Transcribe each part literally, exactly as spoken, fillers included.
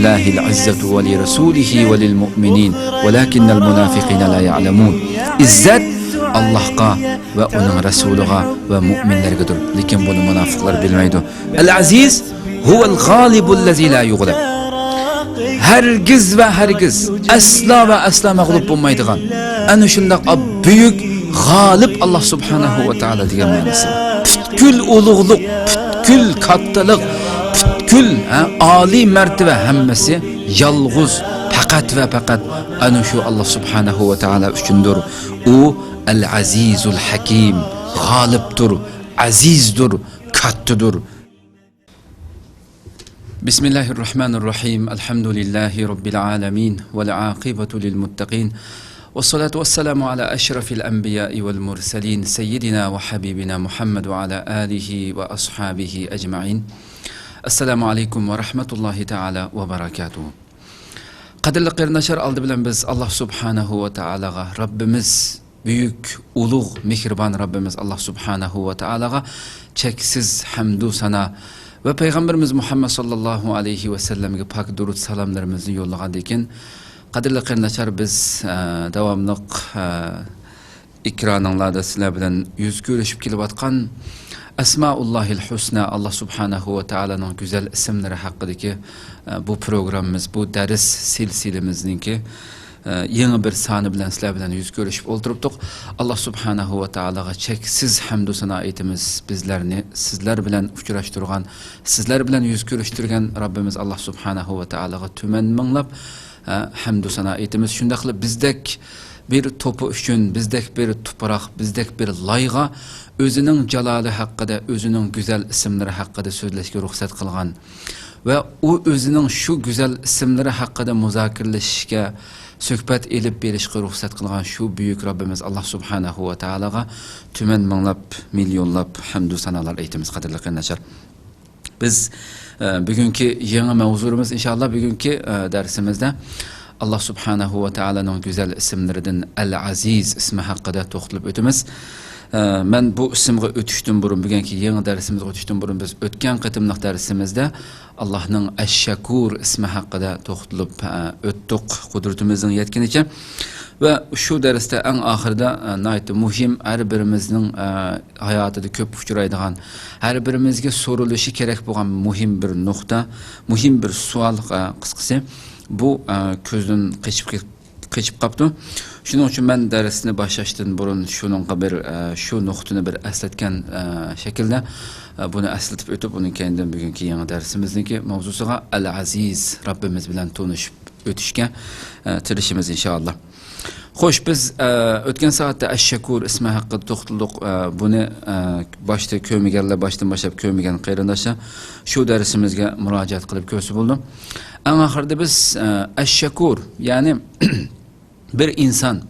لله العزة ولرسوله وللمؤمنين ولكن المنافقين لا يعلمون. ئىززەت ئاللاھقا ۋە ئۇنىڭ رەسۇلىغا ۋە مۇئمىنلەرگىدۇر، لېكىن بۇنى مۇناپىقلار بىلمەيدۇ. العزيز هو الغالب الذي لا يغلب. ھەرگىز ۋە ھەرگىز، ئەسلا ۋە ئەسلا مەغلۇپ بولمايدىغان، ئەنە شۇنداق بۈيۈك غالىب ئاللاھ سۇبھانەھۇ ۋە تائالا دېگەن مەنىسى. پۈتكۈل ئۇلۇغلۇق، پۈتكۈل كاتتىلىق، پۈتكۈل، ھە، ئالىي مەرتىۋە ھەممىسى يالغۇز، پەقەت ۋە پەقەت ئەنە شۇ ئاللاھ سۇبھانەھۇ ۋە تائالا ئۈچۈندۇر. ئۇ ئەل ئەزىزۇل ھەكىم، غالىبتۇر، ئەزىزدۇر، كاتتىدۇر. بسم الله الرحمن الرحيم. الحمد لله رب العالمين، والعاقبة للمتقين، والصلاة والسلام على أشرف الأنبياء والمرسلين، سيدنا وحبيبنا محمد وعلى آله وأصحابه أجمعين. السلام عليكم ورحمة الله تعالى وبركاته. قەدىرلىك قېرىنداشلار، ئالدى بىلەن بىز ئاللاھ سۇبھانەھۇ ۋە تائالاغا، رەببىمىز، بۈيۈك، ئۇلۇغ، مېھرىبان رەببىمىز ئاللاھ سۇبھانەھۇ ۋە تائالاغا چەكسىز ھەمدۇ سانا ۋە پەيغەمبىرىمىز مۇھەممەد ساللاللاھۇ ئەلەيھى ۋەسەللەمگە پاك دۇرۇت سالاملىرىمىزنى يوللىغاندىن كېيىن، قەدىرلىك قېرىنداشلار، بىز، ئە، داۋاملىق، ئە، ئېكرانىڭلاردا سىلەر بىلەن يۈز كۆرۈشۈپ كېلىۋاتقان ئەسمائۇللاھىل ھۇسنا، ئاللاھ سۇبھانەھۇ ۋە تائالانىڭ گۈزەل ئىسىملىرى ھەققىدىكى، ئە، بۇ پروگراممىمىز، بۇ دەرس سىلسىلىمىزنىڭكى، ئە، يېڭى بىر سانى بىلەن سىلەر بىلەن يۈز كۆرۈشۈپ ئولتۇرۇپتۇق. ئاللاھ سۇبھانەھۇ ۋە تائالاغا چەكسىز ھەمدۇ سانا ئېيتىمىز، بىزلەرنى سىزلەر بىلەن ئۇچراشتۇرغان، سىزلەر بىلەن يۈز كۆرۈشتۈرگەن رەببىمىز ئاللاھ سۇبھانەھۇ ۋە تائالاغا تۈمەن مىڭلاپ، ھە، ھەمدۇ سانا ئېيتىمىز. شۇنداقلا بىزدەك بىر توپا ئۈچۈن، بىزدەك بىر تۇپراق، بىزدەك بىر لايغا ئۆزىنىڭ جالالى ھەققىدە، ئۆزىنىڭ گۈزەل ئىسىملىرى ھەققىدە سۆزلەشكە رۇخسەت قىلغان ۋە ئۇ ئۆزىنىڭ شۇ گۈزەل ئىسىملىرى ھەققىدە مۇزاكىرىلىشىشكە، سۆھبەت ئېلىپ بېرىشقا رۇخسەت قىلغان شۇ بۈيۈك رەببىمىز ئاللاھ سۇبھانەھۇ ۋە تائالاغا تۈمەن مىڭلاپ، مىليونلاپ ھەمدۇ سانالار ئېيتىمىز، قەدىرلىك قېرىنداشلار. بىز، ئە، بۈگۈنكى يېڭى مەۋزۇمىز، ئىنشائاللا، بۈگۈنكى، ئە، دەرسىمىزدە ئاللاھ سۇبھانەھۇ ۋە تائالانىڭ گۈزەل ئىسىملىرىدىن ئەل ئەزىز ئىسمى ھەققىدە توختىلىپ ئۆتىمىز. ئە، مەن بۇ ئىسىمغا ئۆتۈشتىن بۇرۇن، بۈگۈنكى يېڭى دەرسىمىزگە ئۆتۈشتىن بۇرۇن، بىز ئۆتكەن قېتىملىق دەرسىمىزدە ئاللاھنىڭ ئەششەكۇر ئىسمى ھەققىدە توختىلىپ، ئە، ئۆتتۇق، قۇدرىتىمىزنىڭ يەتكىنىچە. ۋە شۇ دەرستە ئەڭ ئاخىرىدا، ئە، ناھايىتى مۇھىم، ھەر بىرىمىزنىڭ، ئە، ھاياتىدا كۆپ ئۇچرايدىغان، ھەر بىرىمىزگە سورىلىشى كېرەك بولغان مۇھىم بىر نۇقتا، مۇھىم بىر سوئال، ئە، قىسقىسى، بۇ، ئە، كۆزدىن قېچىپ كېت-، قېچىپ قاپتۇ. شۇنىڭ ئۈچۈن مەن دەرسنى باشلاشتىن بۇرۇن شۇنىڭغا بىر، ئە، شۇ نۇقتىنى بىر ئەسلەتكەن، ئە، شەكىلدە، ئە، بۇنى ئەسلىتىپ ئۆتۈپ، ئۇنىڭ كەينىدىن بۈگۈنكى يېڭى دەرسىمىزنىڭكى ماۋزۇسىغا ئەل ئەزىز رەببىمىز بىلەن تونۇشۇپ ئۆتۈشكە، ئە، تىرىشىمىز، ئىنشائاللا. خوش، بىز، ئە، ئۆتكەن سائەتتە ئەششەكۇر ئىسمى ھەققىدە توختىلىق. ئە، بۇنى، ئە، باشتا كۆرمىگەنلەر، باشتىن باشلاپ كۆرمىگەن قېرىنداشلار شۇ دەرسىمىزگە مۇراجىئەت قىلىپ كۆرسە بولىدۇ. ئەڭ ئاخىرىدا بىز، ئە، ئەششەكۇر، يەنى بىر ئىنسان،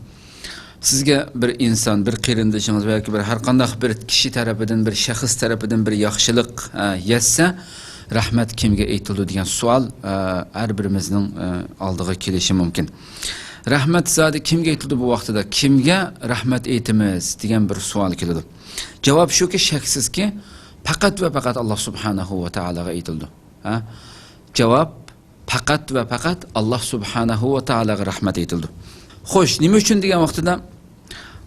سىزگە بىر ئىنسان، بىر قېرىندىشىڭىز ياكى بىر ھەر قانداق بىر كىشى تەرىپىدىن، بىر شەخس تەرىپىدىن بىر ياخشىلىق، ئە، يەتسە، رەھمەت كىمگە ئېيتىلىدۇ دېگەن سوئال، ئە، ھەر بىرىمىزنىڭ، ئە، ئالدىغا كېلىشى مۇمكىن. رەھمەت زادى كىمگە ئېيتىلىدۇ بۇ ۋاقتىدا؟ كىمگە رەھمەت ئېيتىمىز دېگەن بىر سوئال كېلىدۇ. جاۋاب شۇكى، شەكسىزكى، پەقەت ۋە پەقەت ئاللاھ سۇبھانەھۇ ۋە تائالاغا ئېيتىلىدۇ. ھە؟ جاۋاب، پەقەت ۋە پەقەت ئاللاھ سۇبھانەھۇ ۋە تائالاغا رەھمەت ئېيتىلىدۇ. خوش، نېمە ئۈچۈن دېگەن ۋاقتىدا،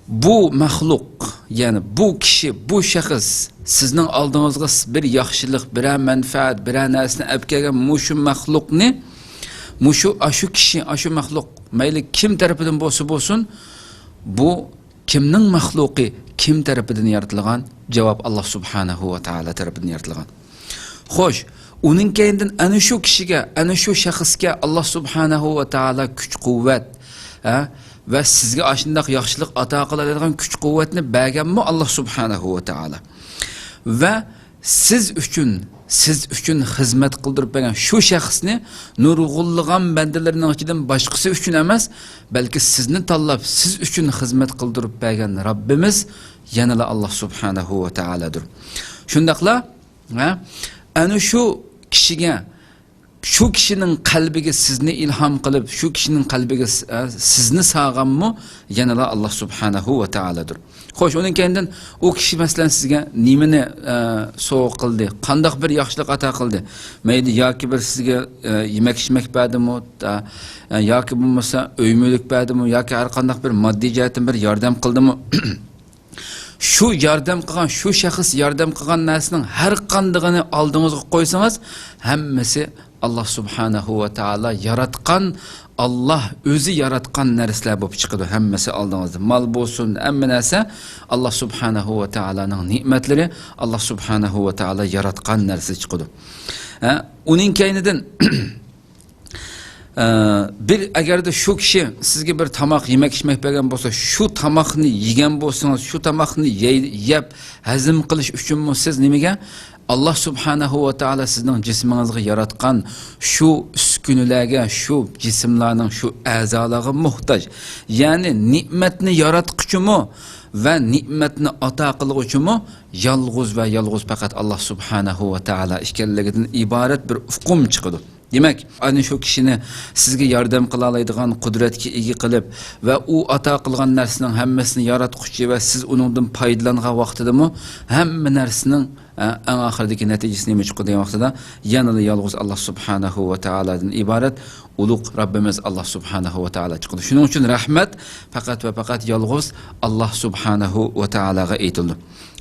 بۇ مەخلۇق، يەنى بۇ كىشى، بۇ شەخس سىزنىڭ ئالدىڭىزغا بىر ياخشىلىق، بىرەر مەنپەئەت، بىرەر نەرسىنى ئەپ كەلگەن مۇشۇ مەخلۇقنى، مۇشۇ، ئاشۇ كىشى، ئاشۇ مەخلۇق، مەيلى كىم تەرىپىدىن بولسا بولسۇن، بۇ كىمنىڭ مەخلۇقى، كىم تەرىپىدىن يارىتىلغان؟ جاۋاب، ئاللاھ سۇبھانەھۇ ۋە تائالا تەرىپىدىن يارىتىلغان. خوش، ئۇنىڭ كەينىدىن ئەنە شۇ كىشىگە، ئەنە شۇ شەخسكە ئاللاھ سۇبھانەھۇ ۋە تائالا كۈچ-قۇۋۋەت، ھە، ۋە سىزگە ئاشۇنداق ياخشىلىق ئاتا قىلالايدىغان كۈچ-قۇۋۋەتنى بەرگەنمۇ ئاللاھ سۇبھانەھۇ ۋە تائالا. ۋە سىز ئۈچۈن، سىز ئۈچۈن خىزمەت قىلدۇرۇپ بەرگەن شۇ شەخسنى نۇرغۇنلىغان بەندىلىرىنىڭ ئىچىدىن باشقىسى ئۈچۈن ئەمەس، بەلكى سىزنى تاللاپ، سىز ئۈچۈن خىزمەت قىلدۇرۇپ بەرگەن رەببىمىز يەنىلا ئاللاھ سۇبھانەھۇ ۋە تائالادۇر. شۇنداقلا، ھە، ئەنە شۇ كىشىگە شۇ كىشىنىڭ قەلبىگە سىزنى ئىلھام قىلىپ، شۇ كىشىنىڭ قەلبىگە س-، ئە، سىزنى سالغانمۇ يەنىلا ئاللا سۇبھانەھۇ ۋە تائالاdır. خوش، ئۇنىڭ كەينىدىن ئۇ كىشى، مەسىلەن، سىزگە نېمىنى، ئە، سوۋغا قىلدى، قانداق بىر ياخشىلىق ئاتا قىلدى؟ مەيلى، ياكى بىر سىزگە، ئە، يېمەك-ئىچمەك بەردىمۇ، ئە، ياكى بولمىسا ئۆي-مۈلۈك بەردىمۇ، ياكى ھەر قانداق بىر ماددىي جەھەتتىن بىر ياردەم قىلدىمۇ؟ شۇ ياردەم قىلغان، شۇ شەخس ياردەم قىلغان نەرسىنىڭ ھەر قاندىقىنى ئالدىڭىزغا قويسىڭىز، ھەممىسى ئاللا سۇبھانەھۇ ۋە تائالا ياراتقان، ئاللا ئۆزى ياراتقان نەرسىلەر بولۇپ چىقىدۇ. ھەممىسى ئالدىڭىزدا، مال بولسۇن، ھەممە نەرسە ئاللا سۇبھانەھۇ ۋە تائالانىڭ نېمەتلىرى، ئاللا سۇبھانەھۇ ۋە تائالا ياراتقان نەرسە چىقىدۇ. ھە، ئۇنىڭ كەينىدىن ئە، بىر، ئەگەردە شۇ كىشى سىزگە بىر تاماق، يېمەك-ئىچمەك بەرگەن بولسا، شۇ تاماقنى يېگەن بولسىڭىز، شۇ تاماقنى يەي-، يەپ ھەزىم قىلىش ئۈچۈنمۇ سىز نېمىگە؟ ئاللا سۇبھانەھۇ ۋە تائالا سىزنىڭ جىسمىڭىزغا ياراتقان شۇ ئۈسكۈنىلەرگە، شۇ جىسىملارنىڭ شۇ ئەزالارغا موھتاج. يەنى نېمەتنى ياراتقۇچىمۇ ۋە نېمەتنى ئاتا قىلغۇچىمۇ يالغۇز ۋە يالغۇز پەقەت ئاللا سۇبھانەھۇ ۋە تائالا ئىكەنلىكىدىن ئىبارەت بىر ئۇقۇم چىقىدۇ. دېمەك، ئەنە شۇ كىشىنى سىزگە ياردەم قىلالايدىغان قۇدرەتكە ئىگە قىلىپ ۋە ئۇ ئاتا قىلغان نەرسىنىڭ ھەممىسىنى ياراتقۇچى ۋە سىز ئۇنىڭدىن پايدىلانغان ۋاقتىدىمۇ ھەممە نەرسىنىڭ، ئە، ئەڭ ئاخىرىدىكى نەتىجىسى نېمە چىقىدۇ دېگەن ۋاقتىدا يەنىلا يالغۇز ئاللا سۇبھانەھۇ ۋە تائالادىن ئىبارەت ئۇلۇغ رەببىمىز ئاللا سۇبھانەھۇ ۋە تائالا چىقىدۇ. شۇنىڭ ئۈچۈن رەھمەت پەقەت ۋە پەقەت يالغۇز ئاللا سۇبھانەھۇ ۋە تائالاغا ئېيتىلىدۇ.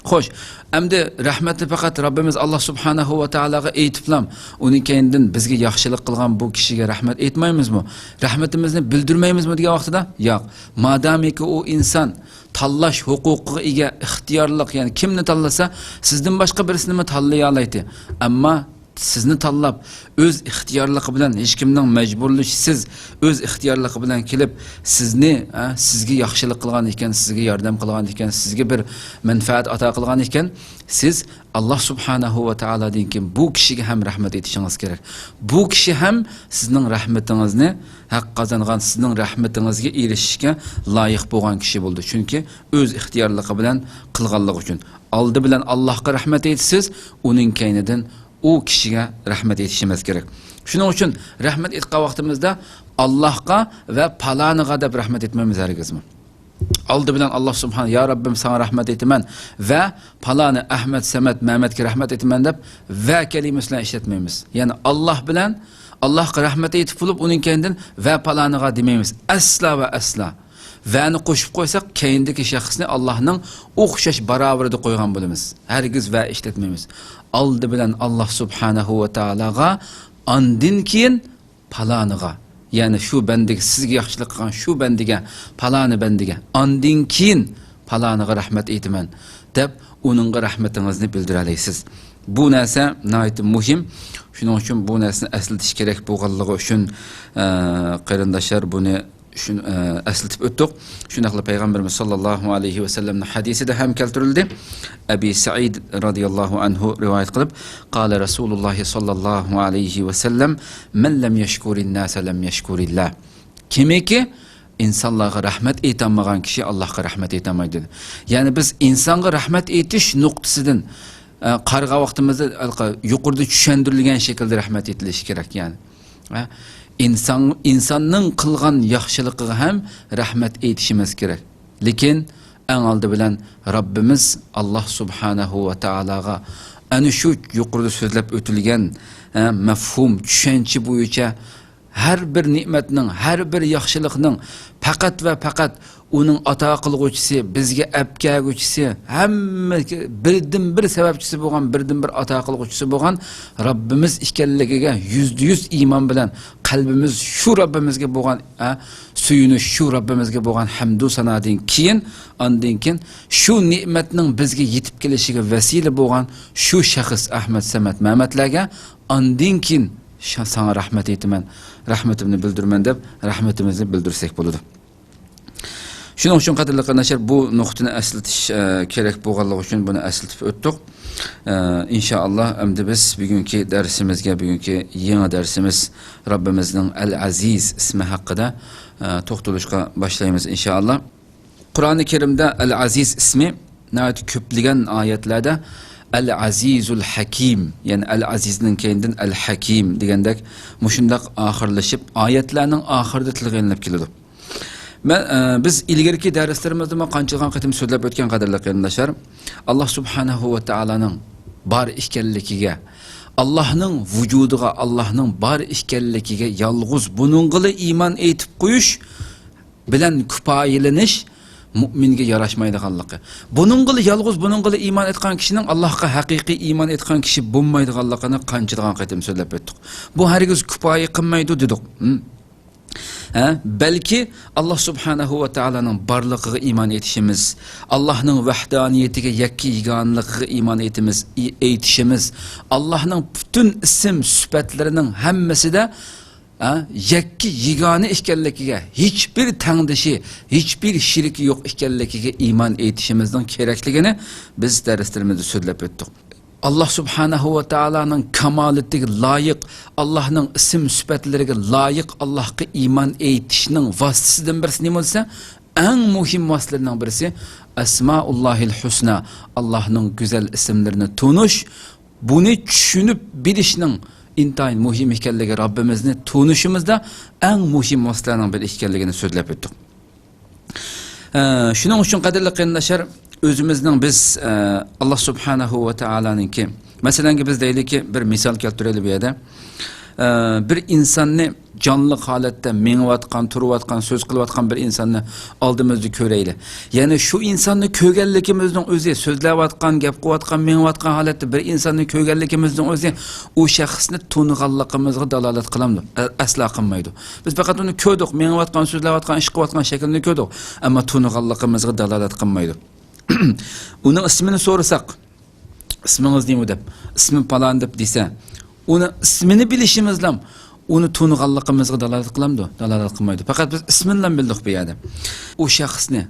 خوش، ئەمدى رەھمەتنى پەقەت رەببىمىز ئاللا سۇبھانەھۇ ۋە تائالاغا ئېيتىپلام، ئۇنىڭ كەينىدىن بىزگە ياخشىلىق قىلغان بۇ كىشىگە رەھمەت ئېيتمايمىزمۇ؟ رەھمىتىمىزنى بىلدۈرمەيمىزمۇ دېگەن ۋاقتىدا، ياق. مادامىكى ئۇ ئىنسان تاللاش ھوقۇقىغا ئىگە، ئىختىيارلىق، يەنى كىمنى تاللىسا، سىزدىن باشقا بىرسىنىمۇ تاللىيالايتتى. ئەمما سىزنى تاللاپ، ئۆز ئىختىيارلىقى بىلەن، ھېچكىمنىڭ مەجبۇرلىشىسىز، ئۆز ئىختىيارلىقى بىلەن كېلىپ، سىزنى، ھە، سىزگە ياخشىلىق قىلغان ئىكەن، سىزگە ياردەم قىلغان ئىكەن، سىزگە بىر مەنپەئەت ئاتا قىلغان ئىكەن، سىز ئاللا سۇبھانەھۇ ۋە تائالادىن كېيىن بۇ كىشىگە ھەم رەھمەت ئېيتىشىڭىز كېرەك. بۇ كىشى ھەم سىزنىڭ رەھمىتىڭىزنى ھەق قازانغان، سىزنىڭ رەھمىتىڭىزگە ئېرىشىشكە لايىق بولغان كىشى بولىدۇ. چۈنكى ئۆز ئىختىيارلىقى بىلەن قىلغانلىقى ئۈچۈن. ئالدى بىلەن ئاللاھقا رەھمەت ئېيتىسىز، ئۇنىڭ كەينىدىن ئۇ كىشىگە رەھمەت ئېيتىشىمىز كېرەك. شۇنىڭ ئۈچۈن رەھمەت ئېيتقان ۋاقتىمىزدا ئاللاھقا ۋە پالانىغا دەپ رەھمەت ئېيتمايمىز ھەرگىزمۇ. ئالدى بىلەن ئاللا سۇبھان، يا رەببىم، ساڭا رەھمەت ئېيتىمەن ۋە پالانى، ئەھمەت، سەمەت، مەمەتكە رەھمەت ئېيتىمەن دەپ ۋە كەلىمىسى بىلەن ئىشلەتمەيمىز. يەنى ئاللا بىلەن، ئاللاھقا رەھمەت ئېيتىپ بولۇپ، ئۇنىڭ كەينىدىن ۋە پالانىغا دېمەيمىز. ئەسلا ۋە ئەسلا. ۋەنى قوشۇپ قويساق، كەينىدىكى شەخسنى ئاللاھنىڭ ئوخشاش باراۋىرىدا قويغان بولىمىز. ھەرگىز ۋە ئىشلەتمەيمىز. ئالدى بىلەن ئاللا سۇبھانەھۇ ۋە تائالاغا، ئاندىن كېيىن پالانىغا، يەنى شۇ بەندىگە، سىزگە ياخشىلىق قىلغان شۇ بەندىگە، پالانى بەندىگە، ئاندىن كېيىن پالانىغا رەھمەت ئېيتىمەن دەپ، ئۇنىڭغا رەھمىتىڭىزنى بىلدۈرەلەيسىز. بۇ نەرسە ناھايىتى مۇھىم. شۇنىڭ ئۈچۈن بۇ نەرسىنى ئەسلىتىش كېرەك بولغانلىقى ئۈچۈن، ئە، قېرىنداشلار، بۇنى شۇ، ئە، ئەسلىتىپ ئۆتتۇق. شۇنداقلا پەيغەمبىرىمىز ساللاللاھۇ ئەلەيھى ۋەسەللەمنىڭ ھەدىسىدە ھەم كەلتۈرۈلدى. ئەبى سەئىد رازىياللاھۇ ئەنھۇ رىۋايەت قىلىپ، قال رسول الله صلى الله عليه وسلم: من لم يشكر الناس لم يشكر الله. كىمكى ئىنسانلارغا رەھمەت ئېيتالمىغان كىشى ئاللاھقا رەھمەت ئېيتالمايدۇ، دېدى. يەنى بىز ئىنسانغا رەھمەت ئېيتىش نۇقتىسىدىن، ئە، قارىغان ۋاقتىمىزدا يۇقىرىدا چۈشەندۈرۈلگەن شەكىلدە رەھمەت ئېيتىلىشى كېرەك، يەنى. ھە؟ ئىنسان، ئىنساننىڭ قىلغان ياخشىلىقىغا ھەم رەھمەت ئېيتىشىمىز كېرەك. لېكىن ئەڭ ئالدى بىلەن رەببىمىز ئاللا سۇبھانەھۇ ۋە تائالاغا ئەنە شۇ يۇقىرىدا سۆزلەپ ئۆتۈلگەن، ھە، مەفھۇم، چۈشەنچە بويىچە ھەر بىر نېمەتنىڭ، ھەر بىر ياخشىلىقنىڭ پەقەت ۋە پەقەت ئۇنىڭ ئاتا قىلغۇچىسى، بىزگە ئەپ كەلگۈچىسى، ھەممە بىردىنبىر سەۋەبچىسى بولغان، بىردىنبىر ئاتا قىلغۇچىسى بولغان رەببىمىز ئىكەنلىكىگە يۈزدە يۈز ئىمان بىلەن قەلبىمىز شۇ رەببىمىزگە بولغان، ئە، سۆيۈنۈش، شۇ رەببىمىزگە بولغان ھەمدۇ سانادىن كېيىن، ئاندىن كېيىن شۇ نېمەتنىڭ بىزگە يېتىپ كېلىشىگە ۋەسىلە بولغان شۇ شەخس ئەھمەد، سەمەت، مەمەتلەرگە ئاندىن كېيىن شا-، ساڭا رەھمەت ئېيتىمەن، رەھمىتىمنى بىلدۈرىمەن دەپ رەھمىتىمىزنى بىلدۈرسەك بولىدۇ. شۇنىڭ ئۈچۈن، قەدىرلىك قېرىنداشلار، بۇ نۇقتىنى ئەسلىتىش، ئە، كېرەك بولغانلىقى ئۈچۈن بۇنى ئەسلىتىپ ئۆتتۇق. ئە، ئىنشائاللا، ئەمدى بىز بۈگۈنكى دەرسىمىزگە، بۈگۈنكى يېڭى دەرسىمىز رەببىمىزنىڭ ئەل ئەزىز ئىسمى ھەققىدە، ئە، توختىلىشقا باشلايمىز، ئىنشائاللا. قۇرئانى كەرىمدە ئەل ئەزىز ئىسمى ناھايىتى كۆپلىگەن ئايەتلەردە ئەل ئەزىزۇل ھەكىم، يەنى ئەل ئەزىزنىڭ كەينىدىن ئەل ھەكىم دېگەندەك مۇشۇنداق ئاخىرلىشىپ، ئايەتلەرنىڭ ئاخىرىدا تىلغا ئېلىنىپ كېلىدۇ. مەن، ئە، بىز ئىلگىرىكى دەرسلىرىمىزدىمۇ قانچىلىغان قېتىم سۆزلەپ ئۆتكەن، قەدىرلىك قېرىنداشلار، ئاللا سۇبھانەھۇ ۋە تائالانىڭ بار ئىكەنلىكىگە، ئاللانىڭ ۋۇجۇدىغا، ئاللانىڭ بار ئىكەنلىكىگە يالغۇز بۇنىڭغىلا ئىمان ئېيتىپ قويۇش بىلەن كۇپايىلىنىش مۇئمىنگە ياراشمايدىغانلىقى. بۇنىڭغىلا، يالغۇز بۇنىڭغىلا ئىمان ئېيتقان كىشىنىڭ ئاللاغا ھەقىقىي ئىمان ئېيتقان كىشى بولمايدىغانلىقىنى قانچىلىغان قېتىم سۆزلەپ ئۆتتۇق. بۇ ھەرگىز كۇپايە قىلمايدۇ دېدۇق. ھە؟ بەلكى ئاللا سۇبھانەھۇ ۋە تائالانىڭ بارلىقىغا ئىمان ئېيتىشىمىز، ئاللانىڭ ۋەھدانىيىتىگە، يەككە يېگانىلىقىغا ئىمان ئېيتىمىز، ئېيتىشىمىز، ئاللانىڭ پۈتۈن ئىسىم سۈپەتلىرىنىڭ ھەممىسىدە، ھە، يەككە يېگانە ئىكەنلىكىگە، ھېچبىر تەڭدىشى، ھېچبىر شېرىكى يوق ئىكەنلىكىگە ئىمان ئېيتىشىمىزنىڭ كېرەكلىكىنى بىز دەرسلىرىمىزدە سۆزلەپ ئۆتتۇق. ئاللا سۇبھانەھۇ ۋە تائالانىڭ كامالىتىگە لايىق، ئاللانىڭ ئىسىم سۈپەتلىرىگە لايىق ئاللاغا ئىمان ئېيتىشنىڭ ۋاسىتىسىدىن بىرسى نېمە دېسە، ئەڭ مۇھىم ۋاسىتىلەرنىڭ بىرسى ئەسمائۇللاھىل ھۇسنا، ئاللانىڭ گۈزەل ئىسىملىرىنى تونۇش، بۇنى چۈشىنىپ بىلىشنىڭ ئىنتايىن مۇھىم ئىكەنلىكى، رەببىمىزنى تونۇشىمىزدا ئەڭ مۇھىم ۋاسىتىلەرنىڭ بىرى ئىكەنلىكىنى سۆزلەپ ئۆتتۇق. ئە، شۇنىڭ ئۈچۈن، قەدىرلىك قېرىنداشلار، ئۆزىمىزنىڭ بىز، ئە، ئاللا سۇبھانەھۇ ۋە تائالانىڭكى، مەسىلەنكى، بىز دەيلىكى، بىر مىسال كەلتۈرەيلى بۇ يەردە. ئە، بىر ئىنساننى جانلىق ھالەتتە مېڭىۋاتقان، تۇرۇۋاتقان، سۆز قىلىۋاتقان بىر ئىنساننى ئالدىمىزدا كۆرەيلى. يەنى شۇ ئىنساننى كۆرگەنلىكىمىزنىڭ ئۆزى، سۆزلەۋاتقان، گەپ قىلىۋاتقان، مېڭىۋاتقان ھالەتتە بىر ئىنساننى كۆرگەنلىكىمىزنىڭ ئۆزى ئۇ شەخسنى تونۇغانلىقىمىزغا دالالەت قىلامدۇ؟ ئە-، ئەسلا قىلمايدۇ. بىز پەقەت ئۇنى كۆردۇق، مېڭىۋاتقان، سۆزلەۋاتقان، ئىش قىلىۋاتقان شەكلىنى كۆردۇق، ئەمما تونۇغانلىقىمىزغا دالالەت قىلمايدۇ. ئۇنىڭ ئىسمىنى سورىساق، «ئىسمىڭىز نېمە؟» دەپ، «ئىسمىم پالان» دەپ دېسە، ئۇنىڭ ئىسمىنى بىلىشىمىزلا ئۇنى تونۇغانلىقىمىزغا دالالەت قىلامدۇ؟ دالالەت قىلمايدۇ. پەقەت بىز ئىسمىنىلا بىلدۇق بۇ يەردە. ئۇ شەخسنى،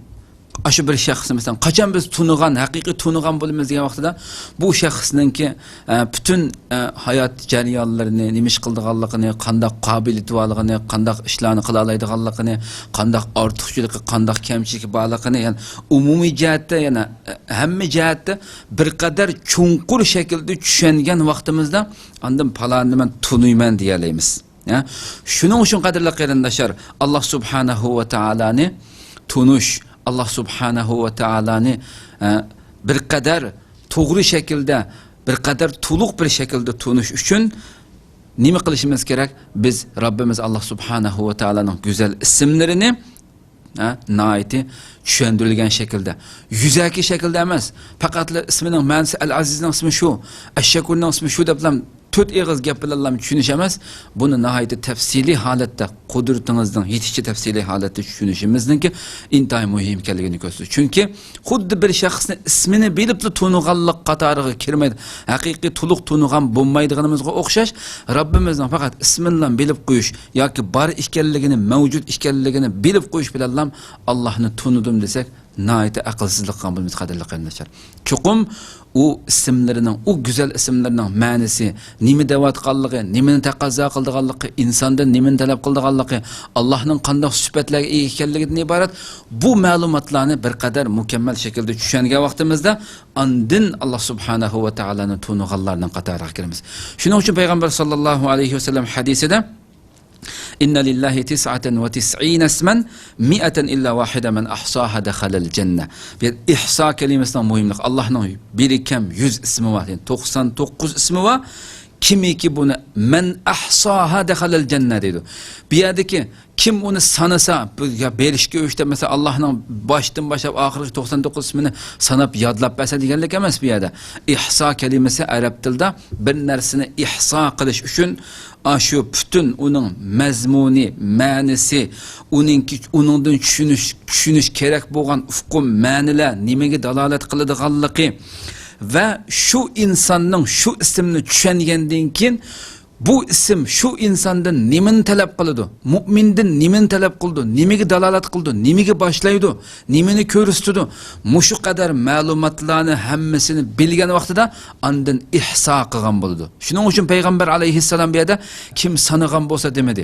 ئاشۇ بىر شەخسنى، مەسىلەن، قاچان بىز تونۇغان، ھەقىقىي تونۇغان بولىمىز دېگەن ۋاقتىدا، بۇ شەخسنىڭكى، ئە، پۈتۈن، ئە، ھايات جەريانلىرىنى، نېمە ئىش قىلىدىغانلىقىنى، قانداق قابىلىيىتى بارلىقىنى، قانداق ئىشلارنى قىلالايدىغانلىقىنى، قانداق ئارتۇقچىلىقى، قانداق كەمچىلىكى بارلىقىنى، يەنى ئومۇمىي جەھەتتە، يەنى، ئە، ھەممە جەھەتتە بىر قەدەر چوڭقۇر شەكىلدە چۈشەنگەن ۋاقتىمىزدا، ئاندىن پالاننى مەن تونۇيمەن دېيەلەيمىز. ھە؟ شۇنىڭ ئۈچۈن، قەدىرلىك قېرىنداشلار، ئاللا سۇبھانەھۇ ۋە تائالانى تونۇش، ئاللا سۇبھانەھۇ ۋە تائالانى، ھە، بىر قەدەر توغرا شەكىلدە، بىر قەدەر تولۇق بىر شەكىلدە تونۇش ئۈچۈن نېمە قىلىشىمىز كېرەك؟ بىز رەببىمىز ئاللا سۇبھانەھۇ ۋە تائالانىڭ گۈزەل ئىسىملىرىنى، ھە، ناھايىتى چۈشەندۈرۈلگەن شەكىلدە، يۈزەكى شەكىلدە ئەمەس، پەقەتلا ئىسمىنىڭ مەنىسى، ئەل ئەزىزنىڭ ئىسمى شۇ، ئەششەكۇرنىڭ ئىسمى شۇ دەپلا تۆت ئېغىز گەپ بىلەنلا چۈشىنىش ئەمەس، بۇنى ناھايىتى تەپسىلىي ھالەتتە، قۇدرىتىڭىزنىڭ يېتىشىچە تەپسىلىي ھالەتتە چۈشىنىشىمىزنىڭكى ئىنتايىن مۇھىم ئىكەنلىكىنى كۆرسىتىدۇ. چۈنكى خۇددى بىر شەخسنى ئىسمىنى بىلىپلا تونۇغانلىق قاتارىغا كىرمەيدۇ. ھەقىقىي تولۇق تونۇغان بولمايدىغىنىمىزغا ئوخشاش، رەببىمىزنىڭ پەقەت ئىسمىنىلا بىلىپ قويۇش ياكى بار ئىكەنلىكىنى، مەۋجۇت ئىكەنلىكىنى بىلىپ قويۇش بىلەنلا، «ئاللاھنى تونۇدۇم» دېسەك، ناھايىتى ئەقىلسىزلىك قىلغان بولىمىز، قەدىرلىك قېرىنداشلار. چوقۇم ئۇ ئىسىملىرىنىڭ، ئۇ گۈزەل ئىسىملىرىنىڭ مەنىسى، نېمە دەۋاتقانلىقى، نېمىنى تەقەززا قىلىدىغانلىقى، ئىنساندىن نېمىنى تەلەپ قىلىدىغانلىقى، ئاللاھنىڭ قانداق سۈپەتلەرگە ئىگە ئىكەنلىكىدىن ئىبارەت بۇ مەلۇماتلارنى بىر قەدەر مۇكەممەل شەكىلدە چۈشەنگەن ۋاقتىمىزدا، ئاندىن ئاللا سۇبھانەھۇ ۋە تائالانى تونۇغانلارنىڭ قاتارىغا كىرىمىز. شۇنىڭ ئۈچۈن پەيغەمبەر ساللاللاھۇ ئەلەيھى ۋەسەللەم ھەدىسىدە، «إن لله تسعة وتسعين اسما، منها إلا واحدة، من أحصاها دخل الجنة.» بۇ يەردە ئىھسا كەلىمىسىنىڭ مۇھىملىقى. ئاللاھنىڭ بىرى كەم يۈز ئىسمى بار، يەنى توقسان توققۇز ئىسمى بار. كىمكى بۇنى، «من أحصاها دخل الجنة» دەيدۇ. بۇ يەردىكى كىم ئۇنى سانىسا، بۇ يا بېرىشكە ئۆچ دەپ، مەسىلەن، ئاللاھنىڭ باشتىن باشلاپ ئاخىرغىچە توقسان توققۇز ئىسمىنى ساناپ يادلاپ بەرسە دېگەنلىك ئەمەس بۇ يەردە. ئىھسا كەلىمىسى ئەرەب تىلىدا بىر نەرسىنى ئىھسا قىلىش ئۈچۈن، ئاشۇ پۈتۈن ئۇنىڭ مەزمۇنى، مەنىسى، ئۇنىڭكى، ئۇنىڭدىن چۈشىنىش، چۈشىنىش كېرەك بولغان ئۇقۇم، مەنىلەر نېمىگە دالالەت قىلىدىغانلىقى ۋە شۇ ئىنساننىڭ شۇ ئىسىمنى چۈشەنگەندىن كېيىن، بۇ ئىسىم شۇ ئىنساندىن نېمىنى تەلەپ قىلىدۇ؟ مۇئمىندىن نېمىنى تەلەپ قىلىدۇ؟ نېمىگە دالالەت قىلىدۇ؟ نېمىگە باشلايدۇ؟ نېمىنى كۆرسىتىدۇ؟ مۇشۇ قەدەر مەلۇماتلارنى ھەممىسىنى بىلگەن ۋاقتىدا ئاندىن ئىھسا قىلغان بولىدۇ. شۇنىڭ ئۈچۈن پەيغەمبەر ئەلەيھىسسالام بۇ يەردە كىم سانىغان بولسا دېمىدى.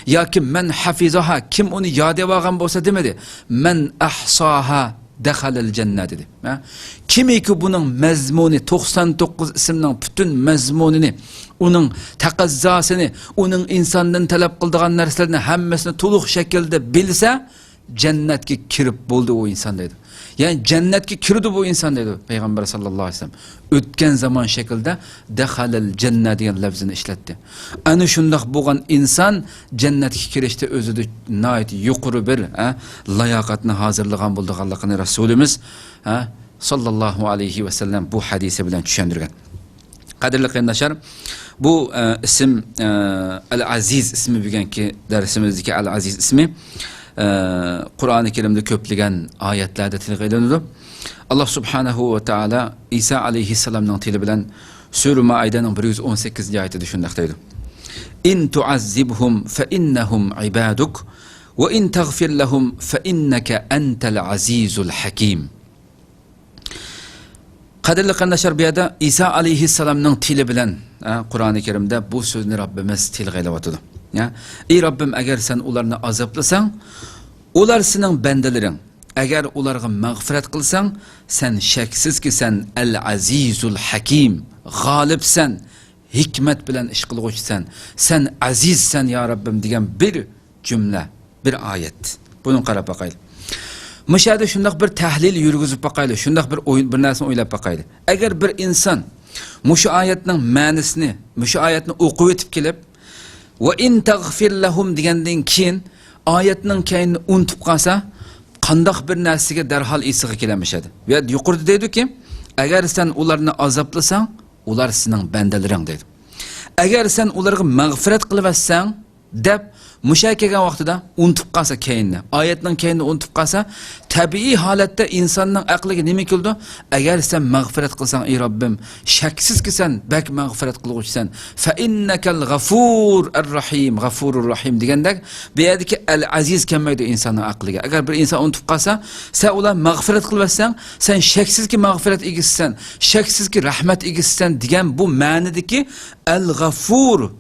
ياكى «من حفظها»، كىم ئۇنى ياد ئېلىۋالغان بولسا دېمىدى. «من أحصاها» دەخەلەل جەننە دېدى. ھە؟ كىمكى بۇنىڭ مەزمۇنى، توقسان توققۇز ئىسىمنىڭ پۈتۈن مەزمۇنىنى، ئۇنىڭ تەقەززاسىنى، ئۇنىڭ ئىنساندىن تەلەپ قىلىدىغان نەرسىلەرنى ھەممىسىنى تولۇق شەكىلدە بىلسە، جەننەتكە كىرىپ بولدى ئۇ ئىنسان دەيدۇ. يەنى جەننەتكە كىرىدۇ بۇ ئىنسان دەيدۇ پەيغەمبەر ساللاللاھۇ ئەلەيھى ۋەسەللەم. ئۆتكەن زامان شەكلىدە دەخەلەل جەننە دېگەن لەپزىنى ئىشلەتتى. ئەنە شۇنداق بولغان ئىنسان جەننەتكە كىرىشتە ئۆزىدە ناھايىتى يۇقىرى بىر، ھە، لاياقەتنى ھازىرلىغان بولىدىغانلىقىنى رەسۇلىمىز، ھە، ساللاللاھۇ ئەلەيھى ۋەسەللەم بۇ ھەدىسى بىلەن چۈشەندۈرگەن. قەدىرلىك قېرىنداشلار، بۇ، ئە، ئىسىم، ئە، ئەل ئەزىز ئىسمى بۈگۈنكى دەرسىمىزدىكى ئەل ئەزىز ئىسمى، ئە، قۇرئانى كەرىمدە كۆپلىگەن ئايەتلەردە تىلغا ئېلىنىدۇ. ئاللا سۇبھانەھۇ ۋە تائالا ئىسا ئەلەيھىسسالامنىڭ تىلى بىلەن سۈرە مائىدەنىڭ بىر يۈز ئون سەككىزىنچى ئايىتىدە شۇنداق دەيدۇ: «إن تعذبهم فإنهم عبادك وإن تغفر لهم فإنك أنت العزيز الحكيم.» قەدىرلىك قېرىنداشلار، بۇ يەردە ئىسا ئەلەيھىسسالامنىڭ تىلى بىلەن، ھە، قۇرئانى كەرىمدە بۇ سۆزنى رەببىمىز تىلغا ئېلىۋاتىدۇ. ھە؟ ئى رەببىم، ئەگەر سەن ئۇلارنى ئازابلىساڭ، ئۇلار سېنىڭ بەندىلىرىڭ. ئەگەر ئۇلارغا مەغپىرەت قىلساڭ، سەن شەكسىزكى سەن ئەل ئەزىزۇل ھەكىم، غالىبسەن، ھېكمەت بىلەن ئىش قىلغۇچىسەن، سەن ئەزىزسەن يا رەببىم دېگەن بىر جۈملە، بىر ئايەت. بۇنى قاراپ باقايلى. مۇشۇ يەردە شۇنداق بىر تەھلىل يۈرگۈزۈپ باقايلى، شۇنداق بىر ئوي-، بىر نەرسىنى ئويلاپ باقايلى. ئەگەر بىر ئىنسان مۇشۇ ئايەتنىڭ مەنىسىنى، مۇشۇ ئايەتنى ئوقۇۋېتىپ كېلىپ، «ۋە ئىن تەغفىر لەھۇم» دېگەندىن كېيىن ئايەتنىڭ كەينىنى ئۇنتۇپ قالسا، قانداق بىر نەرسىگە دەرھال ئېسىگە كېلەلمىشەدى؟ بۇ يەردە يۇقىرىدا دەيدۇكى، «ئەگەر سەن ئۇلارنى ئازابلىساڭ، ئۇلار سېنىڭ بەندىلىرىڭ» دەيدۇ. «ئەگەر سەن ئۇلارغا مەغپىرەت قىلىۋەتسەڭ» دەپ، مۇشۇ كەلگەن ۋاقتىدا ئۇنتۇپ قالسا كەينىنى، ئايەتنىڭ كەينىنى ئۇنتۇپ قالسا، تەبىئىي ھالەتتە ئىنساننىڭ ئەقلىگە نېمە كېلىدۇ؟ «ئەگەر سەن مەغپىرەت قىلساڭ، ئى رەببىم، شەكسىزكى سەن بەك مەغپىرەت قىلغۇچىسەن. فەئىننەكەل غەفۇر ئەررەھىم، غەفۇرۇر رەھىم» دېگەندەك، بۇ يەردىكى ئەل ئەزىز كەلمەيدۇ ئىنساننىڭ ئەقلىگە. ئەگەر بىر ئىنسان ئۇنتۇپ قالسا، «سەن ئۇلار مەغپىرەت قىلىۋەتسەڭ، سەن شەكسىزكى مەغپىرەت ئىگىسىسەن، شەكسىزكى رەھمەت ئىگىسىسەن» دېگەن بۇ مەنىدىكى ئەل غەفۇر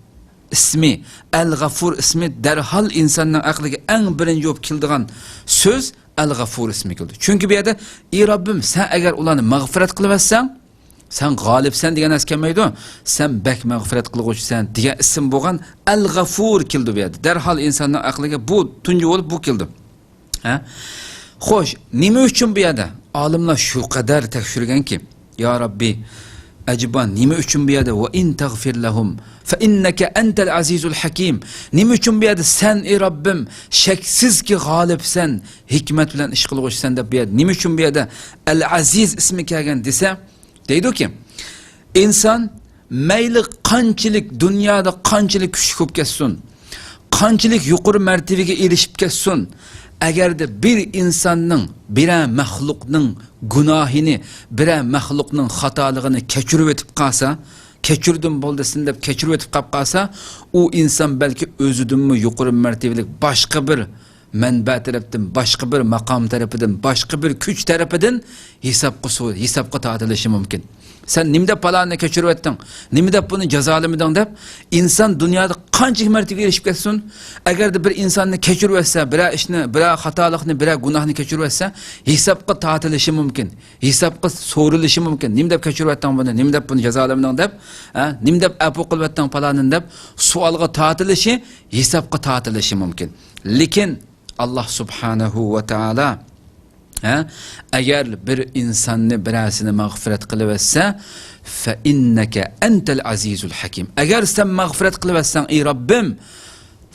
ئىسمى، ئەل غەفۇر ئىسمى دەرھال ئىنساننىڭ ئەقلىگە ئەڭ بىرىنچى بولۇپ كېلىدىغان سۆز ئەل غەفۇر ئىسمى كېلىدۇ. چۈنكى بۇ يەردە، «ئى رەببىم، سەن ئەگەر ئۇلارنى مەغپىرەت قىلىۋەتسەڭ، سەن غالىبسەن» دېگەن نەرسە كەلمەيدۇ، «سەن بەك مەغپىرەت قىلغۇچىسەن» دېگەن ئىسىم بولغان ئەل غەفۇر كېلىدۇ بۇ يەردە. دەرھال ئىنساننىڭ ئەقلىگە بۇ تۇنجى بولۇپ بۇ كېلىدۇ. ھە؟ خوش، نېمە ئۈچۈن بۇ يەردە؟ ئالىملار شۇ قەدەر تەكشۈرگەنكى، يا رەببى، ئەجەبا نېمە ئۈچۈن بۇ يەردە «ۋە ئىن تەغفىر لەھۇم فەئىننەكە ئەنتەل ئەزىزۇل ھەكىم»؟ نېمە ئۈچۈن بۇ يەردە «سەن، ئى رەببىم، شەكسىزكى غالىبسەن، ھېكمەت بىلەن ئىش قىلغۇچىسەن» دەپ بۇ يەردە، نېمە ئۈچۈن بۇ يەردە ئەل ئەزىز ئىسمى كەلگەن دېسە، دەيدۇكى، ئىنسان مەيلى قانچىلىك دۇنيادا قانچىلىك كۈچلۈك بولۇپ كەتسۇن، قانچىلىك يۇقىرى مەرتىۋىگە ئېرىشىپ كەتسۇن، ئەگەردە بىر ئىنساننىڭ، بىرەر مەخلۇقنىڭ گۇناھىنى، بىرەر مەخلۇقنىڭ خاتالىقىنى كەچۈرۈۋېتىپ قالسا، «كەچۈردۈم، بولدى سېنى» دەپ كەچۈرۈۋېتىپ قاپ قالسا، ئۇ ئىنسان بەلكى ئۆزىدىنمۇ يۇقىرى مەرتىۋىلىك باشقا بىر مەنبە تەرەپتىن، باشقا بىر ماقام تەرىپىدىن، باشقا بىر كۈچ تەرىپىدىن ھېسابقا سو-، ھېسابقا تارتىلىشى مۇمكىن. «سەن نېمە دەپ پالانىنى كەچۈرۈۋەتتىڭ؟ نېمە دەپ بۇنى جازالىمىدىڭ؟» دەپ ئىنسان دۇنيادا قانچىلىك مەرتىۋىگە ئېرىشىپ كەتسۇن، ئەگەردە بىر ئىنساننى كەچۈرۈۋەتسە، بىرەر ئىشنى، بىرەر خاتالىقنى، بىرەر گۇناھنى كەچۈرۈۋەتسە، ھېسابقا تارتىلىشى مۇمكىن. ھېسابقا سورىلىشى مۇمكىن. «نېمە دەپ كەچۈرۈۋەتتىڭ بۇنى؟ نېمە دەپ بۇنى جازالىمىدىڭ؟» دەپ، ھە؟ «نېمە دەپ ئەپۇ قىلىۋەتتىڭ پالانىنى؟» دەپ سوئالغا تارتىلىشى، ھېسابقا تارتىلىشى مۇمكىن. لېكىن ئاللا سۇبھانەھۇ ۋە تائالا، ھە، ئەگەر بىر ئىنساننى، بىرەرسىنى مەغپىرەت قىلىۋەتسە، «فەئىننەكە ئەنتەل ئەزىزۇل ھەكىم»، ئەگەر سەن مەغپىرەت قىلىۋەتسەڭ، ئى رەببىم،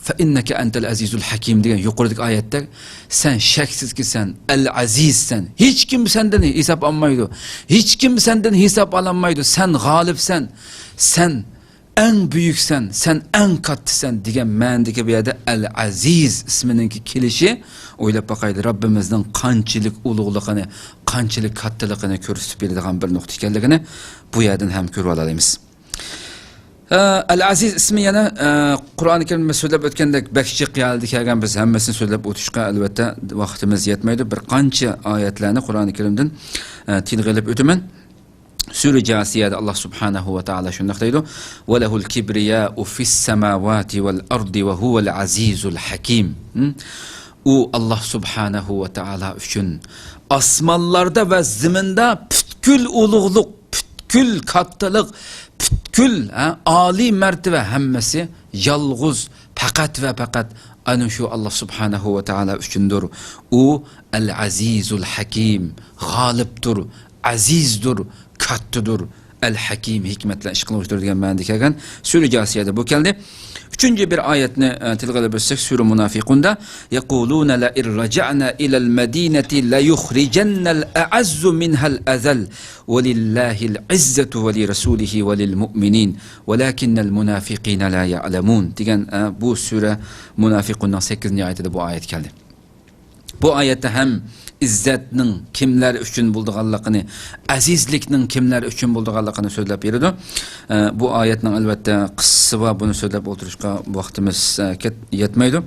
«فەئىننەكە ئەنتەل ئەزىزۇل ھەكىم» دېگەن يۇقىرىدىكى ئايەتتەك، سەن شەكسىزكى سەن ئەل ئەزىزسەن، ھېچكىم سەندىن ھېساب ئالمايدۇ، ھېچكىم سەندىن ھېساب ئالالمايدۇ، سەن غالىبسەن، سەن ئەڭ بۈيۈكسەن، سەن ئەڭ كاتتىسەن دېگەن مەنىدىكى بۇ يەردە ئەل ئەزىز ئىسمىنىڭكى كېلىشى، ئويلاپ باقايلى، رەببىمىزنىڭ قانچىلىك ئۇلۇغلۇقىنى، قانچىلىك كاتتىلىقىنى كۆرسىتىپ بېرىدىغان بىر نۇقتا ئىكەنلىكىنى بۇ يەردىن ھەم كۆرۈۋالالايمىز. ئە، ئەل ئەزىز ئىسمى يەنە، ئە، قۇرئانى كەرىمدە سۆزلەپ ئۆتكەندەك بەك جىق يەردە كەلگەن، بىز ھەممىسىنى سۆزلەپ ئۆتۈشكە ئەلۋەتتە ۋاقتىمىز يەتمەيدۇ. بىر قانچە ئايەتلەرنى قۇرئانى كەرىمدىن، ئە، تىلغا ئېلىپ ئۆتىمەن. سۈرە جاسىيەدە ئاللا سۇبھانەھۇ ۋە تائالا شۇنداق دەيدۇ: «ۋە لەھۇل كىبرىيائۇ فىس سەماۋاتى ۋەل ئەردى ۋە ھۇۋەل ئەزىزۇل ھەكىم.» ھىم؟ ئۇ ئاللاھ سۇبھانەھۇ ۋە تائالا ئۈچۈن ئاسمانلاردا ۋە زېمىندا پۈتكۈل ئۇلۇغلۇق، پۈتكۈل كاتتىلىق، پۈتكۈل، ھە، ئالىي مەرتىۋە ھەممىسى يالغۇز، پەقەت ۋە پەقەت ئەنە شۇ ئاللاھ سۇبھانەھۇ ۋە تائالا ئۈچۈندۇر. ئۇ ئەل ئەزىزۇل ھەكىم، غالىبتۇر، ئەزىزدۇر، كاتتىدۇر. ئەل ھەكىم، ھېكمەت بىلەن ئىش قىلغۇچىدۇر دېگەن مەنىدە كەلگەن. سۈرە جاسىيەدە بۇ كەلدى. ئۈچىنچى بىر ئايەتنى، ئە، تىلغا ئېلىپ ئۆتسەك، سۈرە مۇنافىقۇندا، يقولون لئن رجعنا إلى المدينة ليخرجن الأعز منها الأذل ولله العزة ولرسوله وللمؤمنين ولكن المنافقين لا يعلمون دېگەن، ئە، بۇ سۈرە مۇنافىقۇننىڭ سەككىزىنچى ئايىتىدە بۇ ئايەت كەلدى. بۇ ئايەتتە ھەم ئىززەتنىڭ كىملەر ئۈچۈن بولىدىغانلىقىنى، ئەزىزلىكنىڭ كىملەر ئۈچۈن بولىدىغانلىقىنى سۆزلەپ بېرىدۇ. ئە، بۇ ئايەتنىڭ ئەلۋەتتە قىسسىسى بار، بۇنى سۆزلەپ ئولتۇرۇشقا ۋاقتىمىز، ئە، كەت-، يەتمەيدۇ.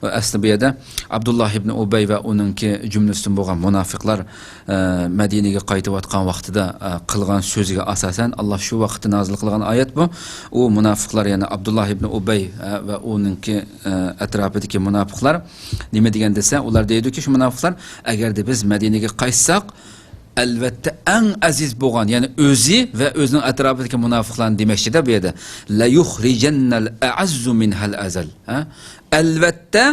ئەسلى بۇ يەردە ئابدۇللاھ ئىبنى ئۇبەي ۋە ئۇنىڭكى جۈملىسىدىن بولغان مۇناپىقلار، ئە، مەدىنىگە قايتىۋاتقان ۋاقتىدا، ئە، قىلغان سۆزىگە ئاساسەن، ئاللاھ شۇ ۋاقىتتا نازىل قىلغان ئايەت بۇ. ئۇ مۇناپىقلار، يەنى ئابدۇللاھ ئىبنى ئۇبەي، ئە، ۋە ئۇنىڭكى، ئە، ئەتراپىدىكى مۇناپىقلار نېمە دېگەن دېسە، ئۇلار دەيدۇكى، شۇ مۇناپىقلار، ئەگەردە بىز مەدىنىگە قايتساق، ئەلۋەتتە ئەڭ ئەزىز بولغان، يەنى ئۆزى ۋە ئۆزىنىڭ ئەتراپىدىكى مۇناپىقلارنى دېمەكچىدە بۇ يەردە. لەيۇخرىجەننەل ئەئەززۇ مىنھەل ئەزەل. ھە؟ ئەلۋەتتە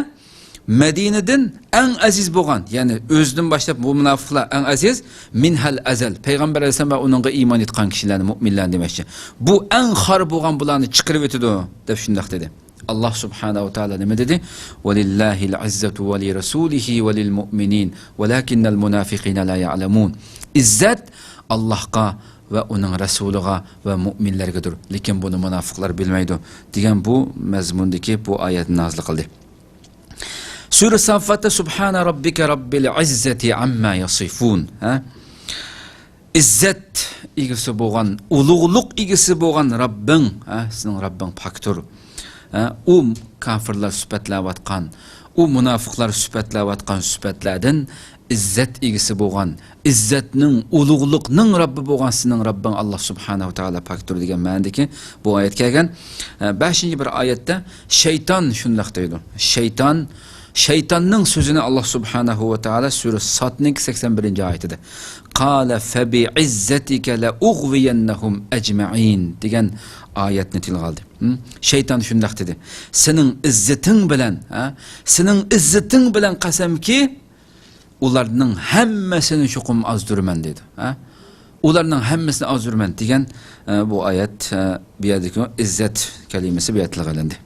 مەدىنىدىن ئەڭ ئەزىز بولغان، يەنى ئۆزىدىن باشلاپ بۇ مۇناپىقلار ئەڭ ئەزىز، مىنھەل ئەزەل، پەيغەمبەر ئەلەيھىسسالام ۋە ئۇنىڭغا ئىمان ئېيتقان كىشىلەرنى، مۇئمىنلەرنى دېمەكچى. بۇ ئەڭ خار بولغان بۇلارنى چىقىرىۋېتىدۇ، دەپ شۇنداق دېدى. ئاللاھ سۇبھانەھۇ ۋە تائالا نېمە دېدى؟ ولله العزة ولرسوله وللمؤمنين ولكن المنافقين لا يعلمون. ئىززەت ئاللاھقا ۋە ئۇنىڭ رەسۇلىغا ۋە مۇئمىنلەرگىدۇر، لېكىن بۇنى مۇناپىقلار بىلمەيدۇ، دېگەن بۇ مەزمۇندىكى بۇ ئايەتنى نازىل قىلدى. سۈرە ساففاتتا سۇبھانە رەببىكە رەببىل ئىززەتى ئەمما يەسىفۇن. ھە؟ ئىززەت ئىگىسى بولغان، ئۇلۇغلۇق ئىگىسى بولغان رەببىڭ، ھە؟ سېنىڭ رەببىڭ پاكتۇر. ھە؟ ئۇ كاپىرلار سۈپەتلەۋاتقان، ئۇ مۇناپىقلار سۈپەتلەۋاتقان سۈپەتلەردىن ئىززەت ئىگىسى بولغان، ئىززەتنىڭ، ئۇلۇغلۇقنىڭ رەببى بولغان سېنىڭ رەببىڭ ئاللاھ سۇبھانەھۇ ۋە تائالا پاكتۇر دېگەن مەنىدىكى بۇ ئايەت كەلگەن. ئە، بەشىنچى بىر ئايەتتە شەيتان شۇنداق دەيدۇ. شەيتان، شەيتاننىڭ سۆزىنى ئاللاھ سۇبھانەھۇ ۋە تائالا سۈرە سادنىڭكى سەكسەن بىرىنچى ئايىتىدە، قال فبعزتك لأغوينهم أجمعين دېگەن ئايەتنى تىلغا ئالدى. ھىم؟ شەيتان شۇنداق دېدى. سېنىڭ ئىززىتىڭ بىلەن، ھە؟ سېنىڭ ئىززىتىڭ بىلەن قەسەمكى، ئۇلارنىڭ ھەممىسىنى چوقۇم ئازدۇرىمەن دەيدۇ. ھە؟ ئۇلارنىڭ ھەممىسىنى ئازدۇرىمەن دېگەن، ئە، بۇ ئايەت، ئە، بۇ يەردىكى ئىززەت كەلىمىسى بۇ يەردە تىلغا ئېلىندى.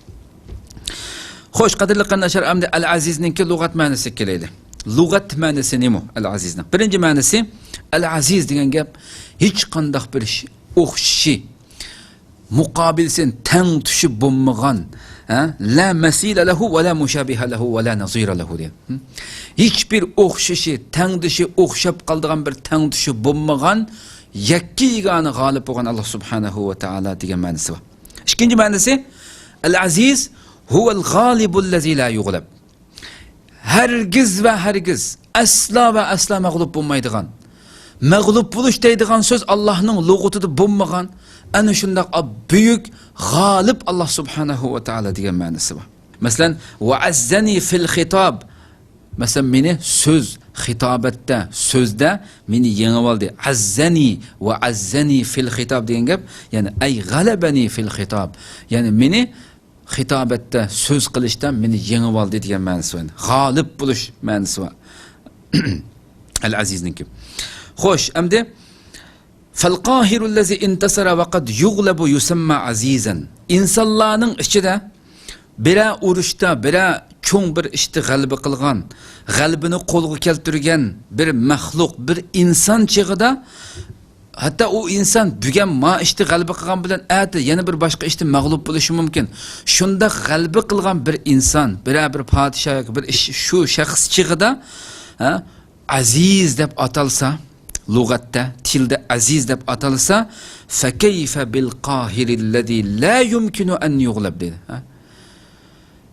خوش، قەدىرلىك قېرىنداشلار، ئەمدى ئەل ئەزىزنىڭكى لۇغەت مەنىسىگە كېلەيلى. لۇغەت مەنىسى نېمە ئەل ئەزىزنىڭ؟ بىرىنچى مەنىسى، ئەل ئەزىز دېگەن گەپ ھېچقانداق بىر ئىش ئوخشىشى، مۇقابىلسىنى، تەڭتۇشى بولمىغان، ھە؟ لا مەسىلە لەھۇ ۋە لا مۇشابىھە لەھۇ ۋە لا نەزىرە لەھۇ دېگەن. ھىم؟ ھېچبىر ئوخشىشى، تەڭدىشى، ئوخشاپ قالىدىغان بىر تەڭتۇشى بولمىغان، يەككە يېگانە غالىب بولغان ئاللاھ سۇبھانەھۇ ۋە تائالا دېگەن مەنىسى بار. ئىككىنچى مەنىسى، ئەل ئەزىز ھۇۋەل غالىبۇللەزى لا يۇغلەب. ھەرگىز ۋە ھەرگىز، ئەسلا ۋە ئەسلا مەغلۇپ بولمايدىغان، مەغلۇپ بولۇش دەيدىغان سۆز ئاللاھنىڭ لۇغىتىدا بولمىغان، ئەنە شۇنداق بۈيۈك، غالىب ئاللاھ سۇبھانەھۇ ۋە تائالا دېگەن مەنىسى بار. مەسىلەن، ۋە ئەززەنى فىل خىتاب. مەسىلەن، مېنى سۆز، خىتابەتتە، سۆزدە مېنى يېڭىۋالدى. ئەززەنى ۋە ئەززەنى فىل خىتاب دېگەن گەپ، يەنى ئەي غەلەبەنى فىل خىتاب. يەنى مېنى خىتابەتتە، سۆز قىلىشتا مېنى يېڭىۋالدى دېگەن مەنىسى بار. غالىب بولۇش مەنىسى بار. ئەل ئەزىزنىڭكى. خوش، ئەمدى فەل قاھىرۇللەزى ئىنتەسەرە ۋە قەد يۇغلەبۇ يۇسەمما ئەزىزەن. ئىنسانلارنىڭ ئىچىدە بىرەر ئۇرۇشتا، بىرەر چوڭ بىر ئىشتا غەلىبە قىلغان، غەلىبىنى قولغا كەلتۈرگەن بىر مەخلۇق، بىر ئىنسان چېغىدا، ھەتتا ئۇ ئىنسان بۈگۈن ما ئىشتا غەلىبە قىلغان بىلەن ئەتە يەنە بىر باشقا ئىشتا مەغلۇپ بولۇشى مۇمكىن. شۇنداق غەلىبە قىلغان بىر ئىنسان، بىرەر بىر پادىشاھ ياكى بىر ئىش، شۇ شەخس چېغىدا، ھە، ئەزىز دەپ ئاتالسا، لۇغەتتە، تىلدا ئەزىز دەپ ئاتالسا، فەكەيفە بىل قاھىرىللەزى لا يۇمكىنۇ ئەن يۇغلەب دېدى. ھە؟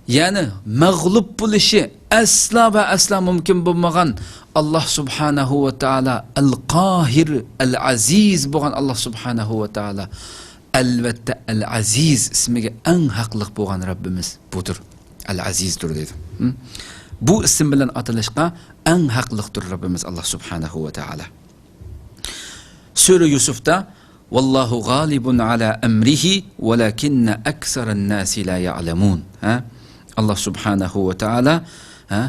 يەنى مەغلۇپ بولۇشى ئەسلا ۋە ئەسلا مۇمكىن بولمىغان ئاللاھ سۇبھانەھۇ ۋە تائالا، ئەل قاھىر، ئەل ئەزىز بولغان ئاللاھ سۇبھانەھۇ ۋە تائالا، ئەلۋەتتە، ئەل ئەزىز ئىسمىگە ئەڭ ھەقلىق بولغان رەببىمىز بۇدۇر. ئەل ئەزىزدۇر دېدى. ھىم؟ بۇ ئىسىم بىلەن ئاتىلىشقا ئەڭ ھەقلىقتۇر رەببىمىز ئاللا سۇبھانەھۇ ۋە تائالا. سۈرە يۈسۈفتا، «ۋاللاھۇ غالىبۇن ئالا ئەمرىھى ۋەلاكىننە ئەكسەرەن ناسى لا يەئلەمۇن.» ھە؟ ئاللا سۇبھانەھۇ ۋە تائالا، ھە؟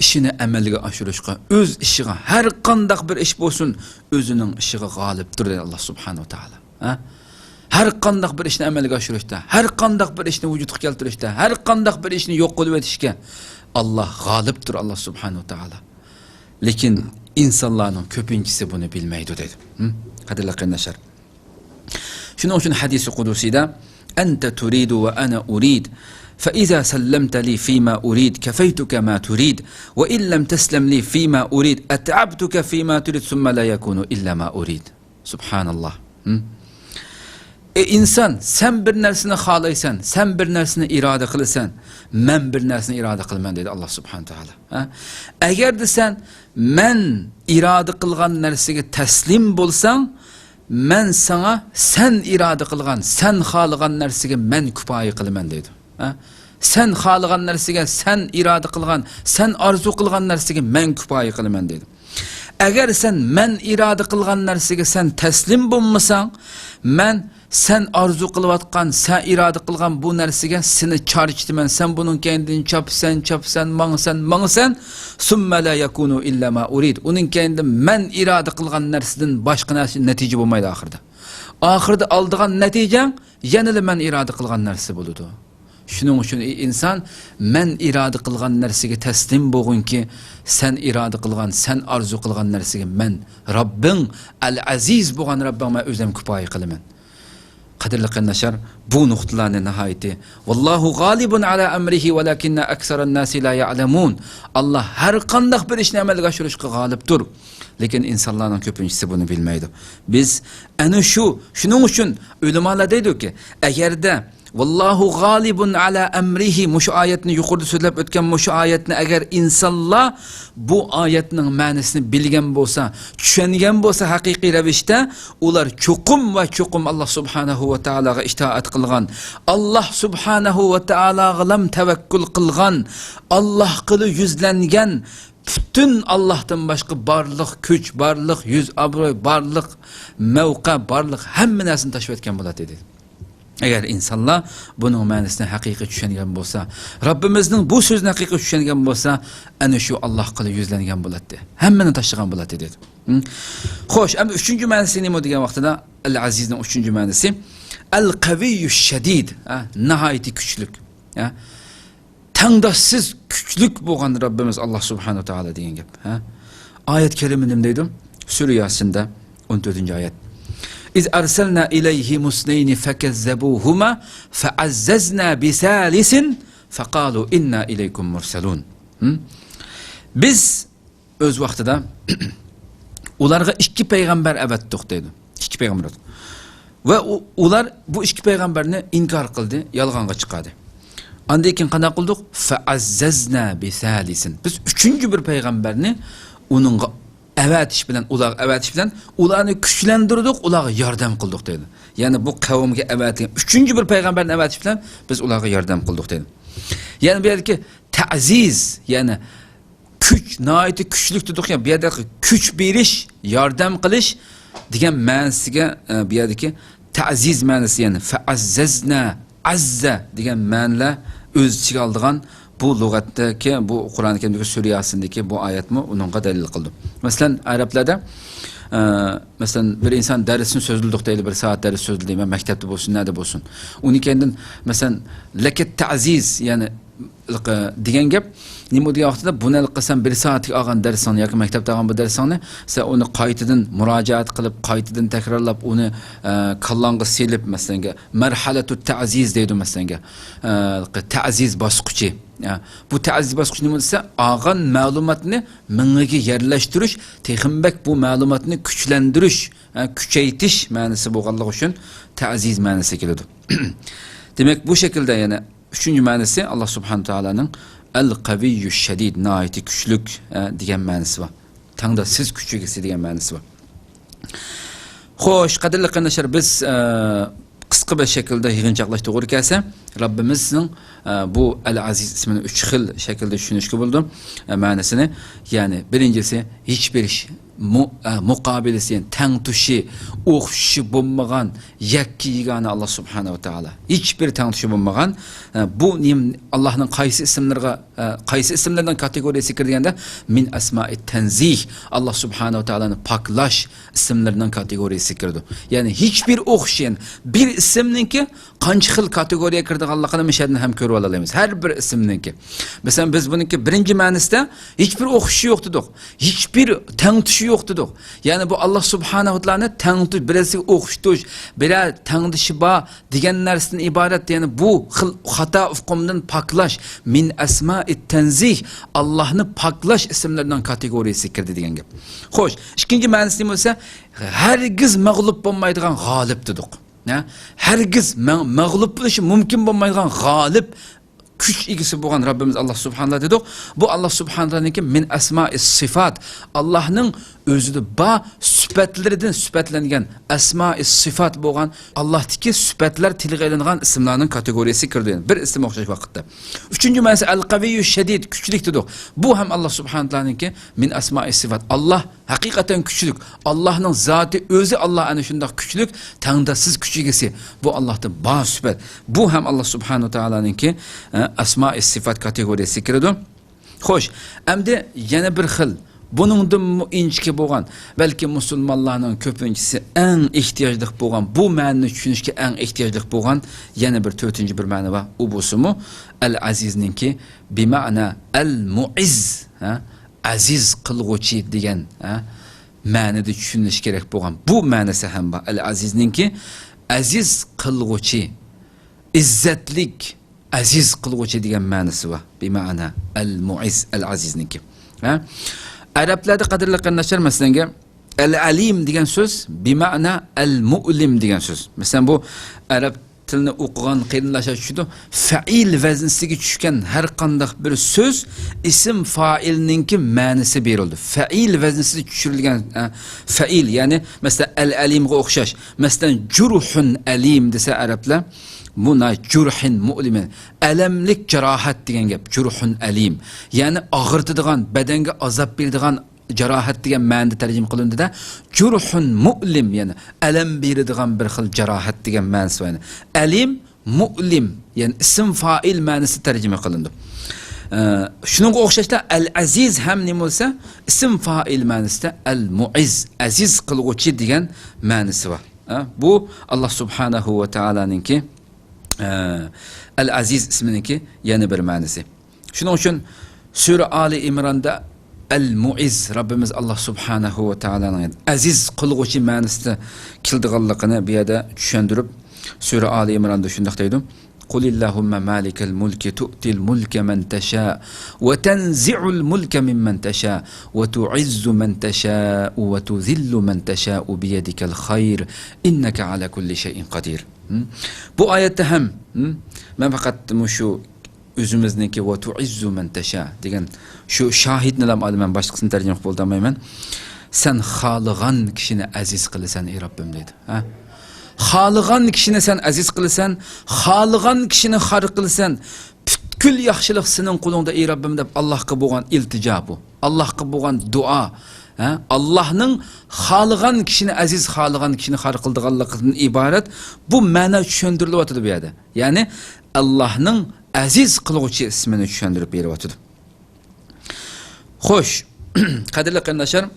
ئىشىنى ئەمەلگە ئاشۇرۇشقا، ئۆز ئىشىغا، ھەر قانداق بىر ئىش بولسۇن، ئۆزىنىڭ ئىشىغا غالىبتۇر، دەيدۇ ئاللا سۇبھانەھۇ ۋە تائالا. ھە؟ ھەر قانداق بىر ئىشنى ئەمەلگە ئاشۇرۇشتا، ھەر قانداق بىر ئىشنى ۋۇجۇدقا كەلتۈرۈشتە، ھەر قانداق بىر ئىشنى يوق قىلىۋېتىشكە ئاللا غالىبتۇر، ئاللا سۇبھانەھۇ ۋە تائالا. لېكىن ئىنسانلارنىڭ كۆپىنچىسى بۇنى بىلمەيدۇ، دەيدۇ. ھە؟ قەدىرلىك قېرىنداشلار. شۇنىڭ ئۈچۈن ھەدىسى قۇدۇسىدا، «أنت تريد وأنا أريد، فإذا سلمت لي فيما أريد، كفيتك ما تريد، وإن لم تسلم لي فيما أريد، أتعبتك فيما تريد، ثم لا يكون إلا ما أريد.» سۇبھاناللا. ھە؟ ئى ئىنسان، سەن بىر نەرسىنى خالايسەن، سەن بىر نەرسىنى ئىرادە قىلىسەن، مەن بىر نەرسىنى ئىرادە قىلىمەن، دەيدۇ ئاللا سۇبھانەھۇ ۋە تائالا. ھە؟ ئەگەردە سەن مەن ئىرادە قىلغان نەرسىگە تەسلىم بولساڭ، مەن ساڭا سەن ئىرادە قىلغان، سەن خالىغان نەرسىگە مەن كۇپايە قىلىمەن، دەيدۇ. ھە؟ سەن خالىغان نەرسىگە، سەن ئىرادە قىلغان، سەن ئارزۇ قىلغان نەرسىگە مەن كۇپايە قىلىمەن، دەيدۇ. ئەگەر سەن مەن ئىرادە قىلغان نەرسىگە سەن تەسلىم بولمىساڭ، مەن سەن ئارزۇ قىلىۋاتقان، سەن ئىرادە قىلغان بۇ نەرسىگە سېنى چارچىتىمەن. سەن بۇنىڭ كەينىدىن چاپىسەن، چاپىسەن، ماڭىسەن، ماڭىسەن. ثم لا يكون إلا ما أريد. ئۇنىڭ كەينىدىن مەن ئىرادە قىلغان نەرسىدىن باشقا نەرسە، نەتىجە بولمايدۇ ئاخىرىدا. ئاخىرىدا ئالىدىغان نەتىجەڭ يەنىلا مەن ئىرادە قىلغان نەرسە بولىدۇ. شۇنىڭ ئۈچۈن، ئى ئىنسان، مەن ئىرادە قىلغان نەرسىگە تەسلىم بولغىنكى، سەن ئىرادە قىلغان، سەن ئارزۇ قىلغان نەرسىگە مەن، رەببىڭ، ئەل ئەزىز بولغان رەببىڭ، مەن ئۆزۈم كۇپايە قىلىمەن. قەدىرلىك قېرىنداشلار، بۇ نۇقتىلارنى ناھايىتى، «ۋاللاھۇ غالىبۇن ئالا ئەمرىھى ۋەلاكىننە ئەكسەرەن ناسى لا يەئلەمۇن.» ئاللا ھەر قانداق بىر ئىشنى ئەمەلگە ئاشۇرۇشقا غالىبتۇر. لېكىن ئىنسانلارنىڭ كۆپىنچىسى بۇنى بىلمەيدۇ. بىز ئەنە شۇ، شۇنىڭ ئۈچۈن ئۆلىمالار دەيدۇكى، ئەگەردە «ۋاللاھۇ غالىبۇن ئالا ئەمرىھى»، مۇشۇ ئايەتنى، يۇقىرىدا سۆزلەپ ئۆتكەن مۇشۇ ئايەتنى ئەگەر ئىنسانلار بۇ ئايەتنىڭ مەنىسىنى بىلگەن بولسا، چۈشەنگەن بولسا ھەقىقىي رەۋىشتە، ئۇلار چوقۇم ۋە چوقۇم ئاللا سۇبھانەھۇ ۋە تائالاغا ئىتائەت قىلغان، ئاللا سۇبھانەھۇ ۋە تائالاغىلام تەۋەككۈل قىلغان، ئاللاغىلا يۈزلەنگەن، پۈتۈن ئاللاھتىن باشقا بارلىق كۈچ، بارلىق يۈز ئابروي، بارلىق مەۋقە، بارلىق ھەممە نەرسىنى تاشلىۋەتكەن بولاتتى، دېدى. ئەگەر ئىنسانلار بۇنىڭ مەنىسىنى ھەقىقىي چۈشەنگەن بولسا، رەببىمىزنىڭ بۇ سۆزىنى ھەقىقىي چۈشەنگەن بولسا، ئەنە شۇ ئاللاھقىلا يۈزلەنگەن بولاتتى. ھەممىنى تاشلىغان بولاتتى، دېدى. ھە؟ خوش، ئەمدى ئۈچىنچى مەنىسى نېمە دېگەن ۋاقتىدا، ئەل ئەزىزنىڭ ئۈچىنچى مەنىسى، ئەل قەۋىييۇ شەدىد، ھە؟ ناھايىتى كۈچلۈك. ھە؟ تەڭداشسىز كۈچلۈك بولغان رەببىمىز ئاللا سۇبھانەھۇ ۋە تائالا دېگەن گەپ. ھە؟ ئايەت كەرىمە نېمە دەيدۇ؟ سۈرە ياسىندا ئون تۆتىنچى ئايەت. «إذ أرسلنا إليهم اثنين فكذبوهما فعززنا بثالث فقالوا إنا إليكم مرسلون.» ھە؟ بىز ئۆز ۋاقتىدا ئۇلارغا ئىككى پەيغەمبەر ئەۋەتتۇق دەيدۇ. ئىككى پەيغەمبەر ئەۋەتتۇق. ۋە ئۇ، ئۇلار بۇ ئىككى پەيغەمبەرنى ئىنكار قىلدى، يالغانغا چىقاردى. ئاندىن كېيىن قانداق قىلدۇق؟ فەئەززەزنا بىسالىسىن. بىز ئۈچىنچى بىر پەيغەمبەرنى ئۇنىڭغا ئەۋەتىش بىلەن، ئۇلارغا ئەۋەتىش بىلەن ئۇلارنى كۈچلەندۈردۇق، ئۇلارغا ياردەم قىلدۇق دەيدۇ. يەنى بۇ قەۋمگە ئەۋەتىلگەن ئۈچىنچى بىر پەيغەمبەرنى ئەۋەتىش بىلەن بىز ئۇلارغا ياردەم قىلدۇق دەيدۇ. يەنى بۇ يەردىكى تەزىز، يەنى كۈچ، ناھايىتى كۈچلۈك دېدۇق يا، بۇ يەردە كۈچ بېرىش، ياردەم قىلىش دېگەن مەنىسىگە، ئە، بۇ يەردىكى تەزىز مەنىسى، يەنى فەئەززەزنا، ئەززە دېگەن مەنىلەر ئۆز ئىچىگە ئالىدىغان بۇ لۇغەتتىكى، بۇ قۇرئان كەرىمدىكى سۈرە ياسىندىكى بۇ ئايەتمۇ ئۇنىڭغا دەلىل قىلىدۇ. مەسىلەن، ئەرەبلەردە، ئە، مەسىلەن، بىر ئىنسان دەرسنى سۆزلىدۇق دەيلى، بىر سائەت دەرس سۆزلىدى، مەكتەپتە بولسۇن، نەدە بولسۇن. ئۇنىڭ كەينىدىن، مەسىلەن، لەكە تەزىز، يەنى دېگەن گەپ. نېمە دېگەن ۋاقتىدا، بۇنى ھېلىقى سەن بىر سائەتلىك ئالغان دەرسىڭنى ياكى مەكتەپتە ئالغان بۇ دەرسىڭنى سەن ئۇنى قايتىدىن مۇراجىئەت قىلىپ، قايتىدىن تەكرارلاپ، ئۇنى، ئە، كاللاڭغا سېلىپ، مەسىلەنگە، مەرھەلەتۇ تەزىز دەيدۇ، مەسىلەنگە، ئە، تەزىز باسقۇچى. ئە، بۇ تەزىز باسقۇچى نېمە دېسە، ئالغان مەلۇماتنى مېڭىگە يەرلەشتۈرۈش، تېخىمۇ بەك بۇ مەلۇماتنى كۈچلەندۈرۈش، ئە، كۈچەيتىش مەنىسى بولغانلىقى ئۈچۈن تەزىز مەنىسى كېلىدۇ. دېمەك، بۇ شەكىلدە يەنە ئۈچىنچى مەنىسى، ئاللا سۇبھانەھۇ تائالانىڭ ئەل قەۋىييۇ شەدىد، ناھايىتى كۈچلۈك، ئە، دېگەن مەنىسى بار. تەڭداشسىز كۈچ ئىگىسى دېگەن مەنىسى بار. خوش، قەدىرلىك قېرىنداشلار، بىز، ئە، قىسقا قىسقا بىر شەكىلدە يىغىنچاقلاش توغرا كەلسە، رەببىمىزنىڭ، ئە، بۇ ئەل ئەزىز ئىسمىنى ئۈچ خىل شەكىلدە چۈشىنىشكە بولىدۇ، ئە، مەنىسىنى. يەنى بىرىنچىسى، ھېچبىر ش-، مۇ-، ئە، مۇقابىلىسى، يەنى تەڭتۇشى، ئوخشىشى بولمىغان يەككە يېگانە ئاللا سۇبھانەھۇ ۋە تائالا. ھېچبىر تەڭتۇشى بولمىغان، ئە، بۇ نېمە، ئاللانىڭ قايسى ئىسىملىرىغا، ئە، قايسى ئىسىملىرىنىڭ كاتېگورىيىسىگە كىرىدۇ دېگەندە، مىن ئەسمائىت تەنزىھ، ئاللا سۇبھانەھۇ ۋە تائالانى پاكلاش ئىسىملىرىنىڭ كاتېگورىيىسىگە كىرىدۇ. يەنى ھېچبىر ئوخشىشى، يەنى بىر ئىسىمنىڭكى قانچە خىل كاتېگورىيەگە كىرىدىغانلىقىنى مۇشۇ يەردىن ھەم كۆرۈۋالالايمىز. ھەر بىر ئىسىمنىڭكى. مەسىلەن، بىز بۇنىڭكى بىرىنچى مەنىسىدە ھېچبىر ئوخشىشى يوق دېدۇق. ھېچبىر تەڭتۇشى يوق دېدۇق. يەنى بۇ ئاللا سۇبھانەھۇ ۋە تائالانى تەڭتۇش، بىرسىگە ئوخشىتىش، بىرەر تەڭتۇشى بار دېگەن نەرسىدىن ئىبارەت. يەنى بۇ خىل خاتا ئۇقۇمدىن پاكلاش. مىن ئەسمائىت تەنزىھ، ئاللانى پاكلاش ئىسىملىرىنىڭ كاتېگورىيىسىگە كىردى دېگەن گەپ. خوش، ئىككىنچى مەنىسى نېمە بولسا، ھەرگىز مەغلۇپ بولمايدىغان غالىب دېدۇق. ھە؟ ھەرگىز مەغ-، مەغلۇپ بولۇشى مۇمكىن بولمايدىغان غالىب، كۈچ ئىگىسى بولغان رەببىمىز ئاللا سۇبھانەللا دېدۇق. بۇ ئاللا سۇبھانەللانىڭكى مىن ئەسمائىس سىفات. ئاللانىڭ ئۆزىدە بار سۈپەتلىرىدىن سۈپەتلەنگەن ئەسمائىس سىفات بولغان، ئاللاھتىكى سۈپەتلەر تىلغا ئېلىنغان ئىسىملارنىڭ كاتېگورىيىسىگە كىرىدۇ. بىر ئىسىم ئوخشاش ۋاقىتتا. ئۈچىنچى مەنىسى ئەل قەۋىييۇ شەدىد، كۈچلۈك دېدۇق. بۇ ھەم ئاللا سۇبھانەللانىڭكى مىن ئەسمائىس سىفات. ئاللا ھەقىقەتەن كۈچلۈك. ئاللانىڭ زاتى ئۆزى، ئاللا ئەنە شۇنداق كۈچلۈك، تەڭداشسىز كۈچ ئىگىسى. بۇ ئاللاھتا بار سۈپەت. بۇ ھەم ئاللا سۇبھانەھۇ ۋە تائالانىڭكى، ئە، ئەسمائىس سىفات كاتېگورىيىسىگە كىرىدۇ. خوش، ئەمدى يەنە بىر خىل، بۇنىڭدىنمۇ ئىنچىكە بولغان، بەلكى مۇسۇلمانلارنىڭ كۆپىنچىسى ئەڭ ئېھتىياجلىق بولغان، بۇ مەنىنى چۈشىنىشكە ئەڭ ئېھتىياجلىق بولغان يەنە بىر تۆتىنچى بىر مەنە بار. ئۇ بولسىمۇ، ئەل ئەزىزنىڭكى بىمەنە ئەل مۇئىز، ھە؟ ئەزىز قىلغۇچى دېگەن، ھە؟ مەنىدە چۈشىنىلىشى كېرەك بولغان بۇ مەنىسى ھەم بار. ئەل ئەزىزنىڭكى ئەزىز قىلغۇچى، ئىززەتلىك، ئەزىز قىلغۇچى دېگەن مەنىسى بار. بىمەنە ئەل مۇئىز، ئەل ئەزىزنىڭكى. ھە؟ ئەرەبلەردە، قەدىرلىك قېرىنداشلار، مەسىلەنگە، ئەل ئەلىم دېگەن سۆز بىمەنە ئەل مۇئلىم دېگەن سۆز. مەسىلەن، بۇ ئەرەب تىلنى ئوقۇغان قېرىنداشلار چۈشىدۇ. فەئىل ۋەزنىسىگە چۈشكەن ھەر قانداق بىر سۆز ئىسىم فائىلنىڭكى مەنىسى بېرىلىدۇ. فەئىل ۋەزنىسىگە چۈشۈرۈلگەن، ئە، فەئىل، يەنى، مەسىلەن، ئەل ئەلىمغا ئوخشاش. مەسىلەن، جۇرھۇن ئەلىم دېسە ئەرەبلەر، بۇ ناي جۇرھىن مۇئلىمىن. ئەلەملىك جاراھەت دېگەن گەپ، جۇرھۇن ئەلىم. يەنى ئاغرىتىدىغان، بەدەنگە ئازاب بېرىدىغان جاراھەت دېگەن مەنىدە تەرجىمە قىلىندى-دە، جۇرھۇن مۇئلىم، يەنى ئەلەم بېرىدىغان بىر خىل جاراھەت دېگەن مەنىسى بار. يەنى ئەلىم، مۇئلىم، يەنى ئىسىم فائىل مەنىسى تەرجىمە قىلىندى. ئە، شۇنىڭغا ئوخشاشلا ئەل ئەزىز ھەم نېمە بولسا، ئىسىم فائىل مەنىسىدە ئەل مۇئىز، ئەزىز قىلغۇچى دېگەن مەنىسى بار. ئە، بۇ ئاللا سۇبھانەھۇ ۋە تائالانىڭكى، ئە، ئەل ئەزىز ئىسمىنىڭكى يەنە بىر مەنىسى. شۇنىڭ ئۈچۈن سۈرە ئالى ئىمراندا ئەل مۇئىز، رەببىمىز ئاللا سۇبھانەھۇ ۋە تائالانىڭ ئەزىز قىلغۇچى مەنىسىدە كېلىدىغانلىقىنى بۇ يەردە چۈشەندۈرۈپ، سۈرە ئالى ئىمراندا شۇنداق دەيدۇ: قل اللهم مالك الملك تؤتي الملك من تشاء وتنزع الملك ممن تشاء وتعز من تشاء وتذل من تشاء بيدك الخير إنك على كل شيء قدير. ھىم؟ بۇ ئايەتتە ھەم، ھىم؟ مەن پەقەت مۇشۇ ئۆزىمىزنىڭكى «ۋە تۇئىززۇ مەن تەشا» دېگەن شۇ شاھىدنىلا ئالىمەن، باشقىسىنى تەرجىمە قىلىپ بولالمايمەن. «سەن خالىغان كىشىنى ئەزىز قىلىسەن، ئەي رەببىم» دەيدۇ. ھە؟ خالىغان كىشىنى سەن ئەزىز قىلىسەن، خالىغان كىشىنى خار قىلىسەن. پۈتكۈل ياخشىلىق سېنىڭ قولۇڭدا، ئەي رەببىم، دەپ ئاللاھقا بولغان ئىلتىجا بۇ. ئاللاھقا بولغان دۇئا. ھە؟ ئاللاھنىڭ خالىغان كىشىنى ئەزىز، خالىغان كىشىنى خار قىلىدىغانلىقىدىن ئىبارەت. بۇ مەنا چۈشەندۈرۈلۈۋاتىدۇ بۇ يەردە. يەنى ئاللاھنىڭ ئەزىز قىلغۇچى ئىسمىنى چۈشەندۈرۈپ بېرىۋاتىدۇ. خوش، قەدىرلىك قېرىنداشلار،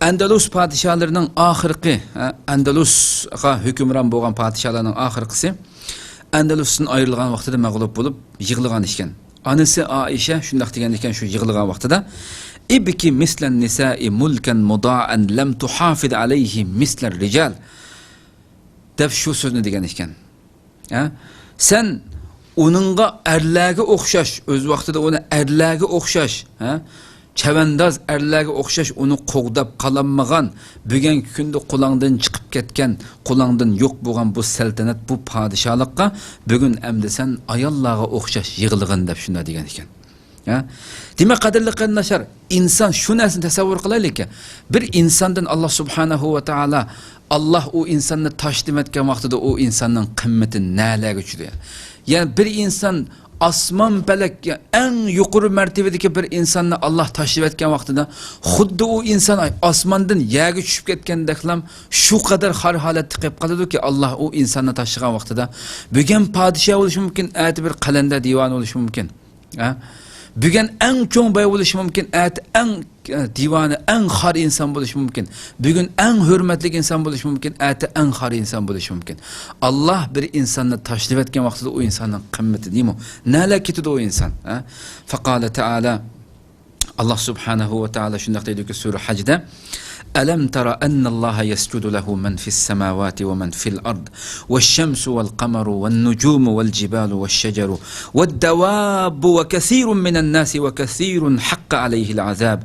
ئەندەلۇس پادىشاھلىرىنىڭ ئاخىرقى، ھە، ئەندەلۇسقا ھۆكۈمران بولغان پادىشاھلارنىڭ ئاخىرقىسى ئەندەلۇستىن ئايرىلغان ۋاقتىدا مەغلۇپ بولۇپ يىغلىغان ئىكەن. ئانىسى ئائىشە شۇنداق دېگەن ئىكەن، شۇ يىغلىغان ۋاقتىدا، «ئىبكى مىسلەن نىسائى مۇلكەن مۇدائەن لەم تۇھافىز ئەلەيھى مىسلەر رىجال» دەپ شۇ سۆزنى دېگەن ئىكەن. ھە؟ سەن ئۇنىڭغا ئەرلەرگە ئوخشاش، ئۆز ۋاقتىدا ئۇنى ئەرلەرگە ئوخشاش، ھە؟ چەۋەنداز ئەرلەرگە ئوخشاش ئۇنى قوغداپ قالالمىغان، بۈگۈنكى كۈندە قولۇڭدىن چىقىپ كەتكەن، قولۇڭدىن يوق بولغان بۇ سەلتەنەت، بۇ پادىشاھلىققا بۈگۈن ئەمدى سەن ئاياللارغا ئوخشاش يىغلىغىن دەپ شۇنداق دېگەن ئىكەن. ھە؟ دېمەك، قەدىرلىك قېرىنداشلار، ئىنسان شۇ نەرسىنى تەسەۋۋۇر قىلايلىكى، بىر ئىنساندىن ئاللا سۇبھانەھۇ ۋە تائالا، ئاللا ئۇ ئىنساننى تاشلىۋەتكەن ۋاقتىدا ئۇ ئىنساننىڭ قىممىتى نەلەرگە چۈشىدۇ؟ يەنى بىر ئىنسان ئاسمان پەلەك، ئەڭ يۇقىرى مەرتىۋىدىكى بىر ئىنساننى ئاللا تاشلىۋەتكەن ۋاقتىدا، خۇددى ئۇ ئىنسان ئاسماندىن يەرگە چۈشۈپ كەتكەندەكلا شۇ قەدەر خار ھالەتتە قېلىپ قالىدۇكى، ئاللا ئۇ ئىنساننى تاشلىغان ۋاقتىدا، بۈگۈن پادىشاھ بولۇشى مۇمكىن، ئەتە بىر قەلەندەر دىۋانە بولۇشى مۇمكىن. ھە؟ بۈگۈن ئەڭ چوڭ باي بولۇشى مۇمكىن، ئەتە ئەڭ، ئە، دىۋانە، ئەڭ خار ئىنسان بولۇشى مۇمكىن. بۈگۈن ئەڭ ھۆرمەتلىك ئىنسان بولۇشى مۇمكىن، ئەتە ئەڭ خار ئىنسان بولۇشى مۇمكىن. ئاللا بىر ئىنساننى تاشلىۋەتكەن ۋاقتىدا ئۇ ئىنساننىڭ قىممىتى نېمە؟ نەلەر كېتىدۇ ئۇ ئىنسان؟ ھە؟ فقال تعالى، ئاللا سۇبھانەھۇ ۋە تائالا شۇنداق دەيدۇكى، سۈرە ھەجدە، ألم تر أن الله يسجد له من في السماوات ومن في الأرض والشمس والقمر والنجوم والجبال والشجر والدواب وكثير من الناس وكثير حق عليه العذاب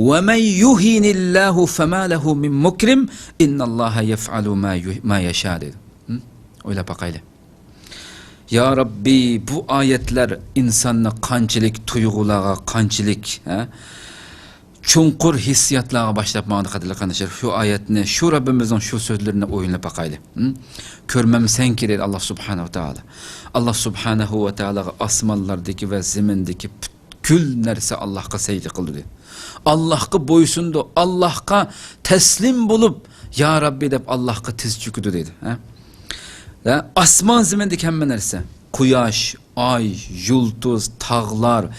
ومن يهن الله فما له من مكرم إن الله يفعل ما ي-، ما يشاء دەيدۇ. ھە؟ ئويلاپ باقايلى. يا رەببى، بۇ ئايەتلەر ئىنساننى قانچىلىك تۇيغۇلارغا، قانچىلىك، ھە، چوڭقۇر ھېسسىياتلارغا باشلاپ ماڭىدۇ، قەدىرلىك قېرىنداشلار. شۇ ئايەتنى، شۇ رەببىمىزنىڭ شۇ سۆزلىرىنى ئويلىنىپ باقايلى. ھە؟ كۆرمەمسەنكى دەيدۇ ئاللا سۇبھانەھۇ ۋە تائالا. ئاللا سۇبھانەھۇ ۋە تائالاغا ئاسمانلاردىكى ۋە زېمىندىكى پۈتكۈل نەرسە ئاللاھقا سەجدە قىلىدۇ دەيدۇ. ئاللاھقا بويسۇنىدۇ، ئاللاھقا تەسلىم بولۇپ، يا رەببى دەپ ئاللاھقا تىز چۆكىدۇ دەيدۇ. ھە؟ ھە؟ ئاسمان زېمىندىكى ھەممە نەرسە، قۇياش، ئاي، يۇلتۇز، تاغلار،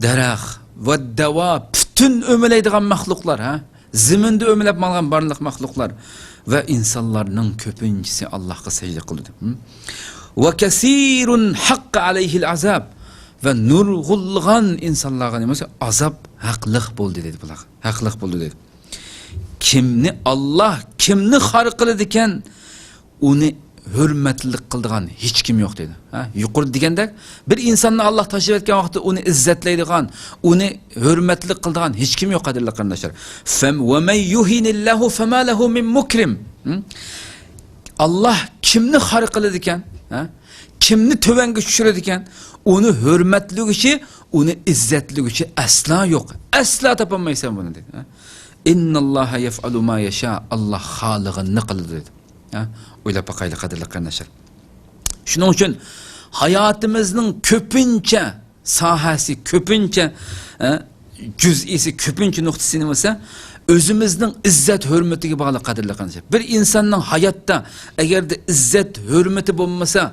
دەرەخ ۋە دەۋا، پۈتۈن ئۆمىلەيدىغان مەخلۇقلار، ھە؟ زېمىندا ئۆمىلەپ ماڭغان بارلىق مەخلۇقلار ۋە ئىنسانلارنىڭ كۆپىنچىسى ئاللاھقا سەجدە قىلىدۇ. ھە؟ وكثير حق عليه العذاب، ۋە نۇرغۇنلىغان ئىنسانلارغا نېمە بولسا، ئازاب ھەقلىق بولدى دەيدۇ بۇلارغا. ھەقلىق بولدى دەيدۇ. كىمنى، ئاللا كىمنى خار قىلىدىكەن، ئۇنى ھۆرمەتلىك قىلىدىغان ھېچكىم يوق دەيدۇ. ھە؟ يۇقىرىدا دېگەندەك، بىر ئىنساننى ئاللا تاشلىۋەتكەن ۋاقىتتا ئۇنى ئىززەتلەيدىغان، ئۇنى ھۆرمەتلىك قىلىدىغان ھېچكىم يوق، قەدىرلىك قېرىنداشلار. فم-، ومن يهن الله فما له من مكرم. ھە؟ ئاللا كىمنى خار قىلىدىكەن، ھە؟ كىمنى تۆۋەنگە چۈشۈرىدىكەن، ئۇنى ھۆرمەتلىگۈچى، ئۇنى ئىززەتلىگۈچى ئەسلا يوق. ئەسلا تاپالمايسەن بۇنى دەيدۇ. ئىنناللاھا يەفئەلۇ ما يەشا، ئاللا خالىغىنىنى قىلىدۇ دەيدۇ. ھە؟ ئويلاپ باقايلى، قەدىرلىك قېرىنداشلار. شۇنىڭ ئۈچۈن ھاياتىمىزنىڭ كۆپىنچە ساھەسى، كۆپىنچە، ھە، جۈزئىسى، كۆپىنچە نۇقتىسى نېمە بولسا، ئۆزىمىزنىڭ ئىززەت ھۆرمىتىگە باغلىق، قەدىرلىك قېرىنداشلار. بىر ئىنساننىڭ ھاياتتا ئەگەردە ئىززەت ھۆرمىتى بولمىسا،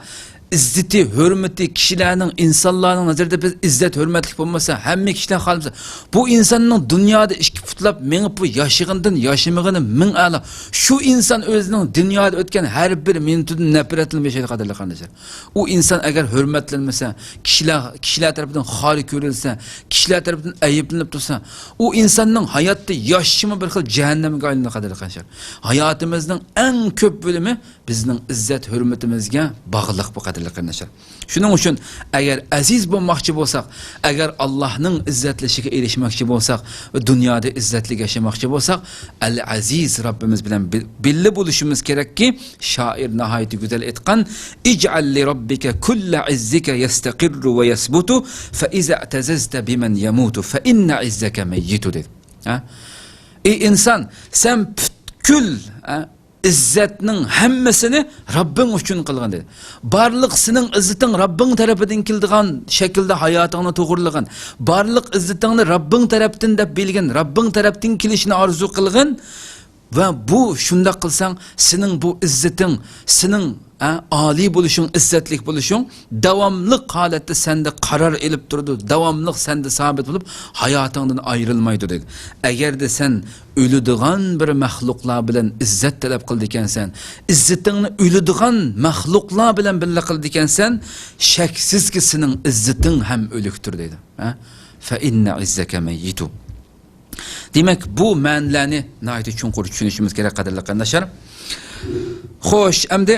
ئىززىتى، ھۆرمىتى، كىشىلەرنىڭ، ئىنسانلارنىڭ نەزىرىدە بىز ئىززەت، ھۆرمەتلىك بولمىسا، ھەممە كىشىلەر خالىمىسا، بۇ ئىنساننىڭ دۇنيادا ئىككى پۇتلاپ مېڭىپ، بۇ ياشىغىنىدىن ياشىمىغىنى مىڭ ئەلا. شۇ ئىنسان ئۆزىنىڭ دۇنيادا ئۆتكەن ھەر بىر مىنۇتىدىن نەپرەتلىنىپ ياشايدۇ، قەدىرلىك قېرىنداشلار. ئۇ ئىنسان ئەگەر ھۆرمەتلەنمىسە، كىشىلەر، كىشىلەر تەرىپىدىن خار كۆرۈلسە، كىشىلەر تەرىپىدىن ئەيىبلىنىپ تۇرسا، ئۇ ئىنساننىڭ ھاياتتا ياشىشىمۇ بىر خىل جەھەننەمگە ئايلىنىدۇ، قەدىرلىك قېرىنداشلار. ھاياتىمىزنىڭ ئەڭ كۆپ بۆلۈمى بىزنىڭ ئىززەت ھۆرمىتىمىزگە باغلىق بۇ، قەدىرلىك قېرىنداشلار. شۇنىڭ ئۈچۈن ئەگەر ئەزىز بولماقچى بولساق، ئەگەر ئاللاھنىڭ ئىززەتلىشىگە ئېرىشمەكچى بولساق ۋە دۇنيادا ئىززەتلىك ياشىماقچى بولساق، ئەل ئەزىز رەببىمىز بىلەن بىل-، بىللە بولۇشىمىز كېرەككى، شائىر ناھايىتى گۈزەل ئېيتقان، اجعل لربك كل عزك يستقر ويثبت، فإذا اعتززت بمن يموت، فإن عزك ميت، دېدى. ھە؟ ئەي ئىنسان، سەن پۈتكۈل، ھە، ئىززەتنىڭ ھەممىسىنى رەببىڭ ئۈچۈن قىلغىن، دېدى. بارلىق سېنىڭ ئىززىتىڭ رەببىڭ تەرىپىدىن كېلىدىغان شەكىلدە ھاياتىڭنى توغرىلىغىن. بارلىق ئىززىتىڭنى رەببىڭ تەرەپتىن دەپ بىلگىن، رەببىڭ تەرەپتىن كېلىشىنى ئارزۇ قىلغىن. ۋە بۇ، شۇنداق قىلساڭ، سېنىڭ بۇ ئىززىتىڭ، سېنىڭ، ھە، ئالىي بولۇشۇڭ، ئىززەتلىك بولۇشۇڭ داۋاملىق ھالەتتە سەندە قارار ئېلىپ تۇرىدۇ، داۋاملىق سەندە سابىت بولۇپ، ھاياتىڭدىن ئايرىلمايدۇ، دېدى. ئەگەردە سەن ئۆلىدىغان بىر مەخلۇقلار بىلەن ئىززەت تەلەپ قىلىدىكەنسەن، ئىززىتىڭنى ئۆلىدىغان مەخلۇقلار بىلەن بىللە قىلىدىكەنسەن، شەكسىزكى، سېنىڭ ئىززىتىڭ ھەم ئۆلۈكتۇر، دەيدۇ. ھە؟ فَإِنَّ عِزَّكَ مَيِّتُ. دېمەك، بۇ مەنىلەرنى ناھايىتى چوڭقۇر چۈشىنىشىمىز كېرەك، قەدىرلىك قېرىنداشلار. خوش، ئەمدى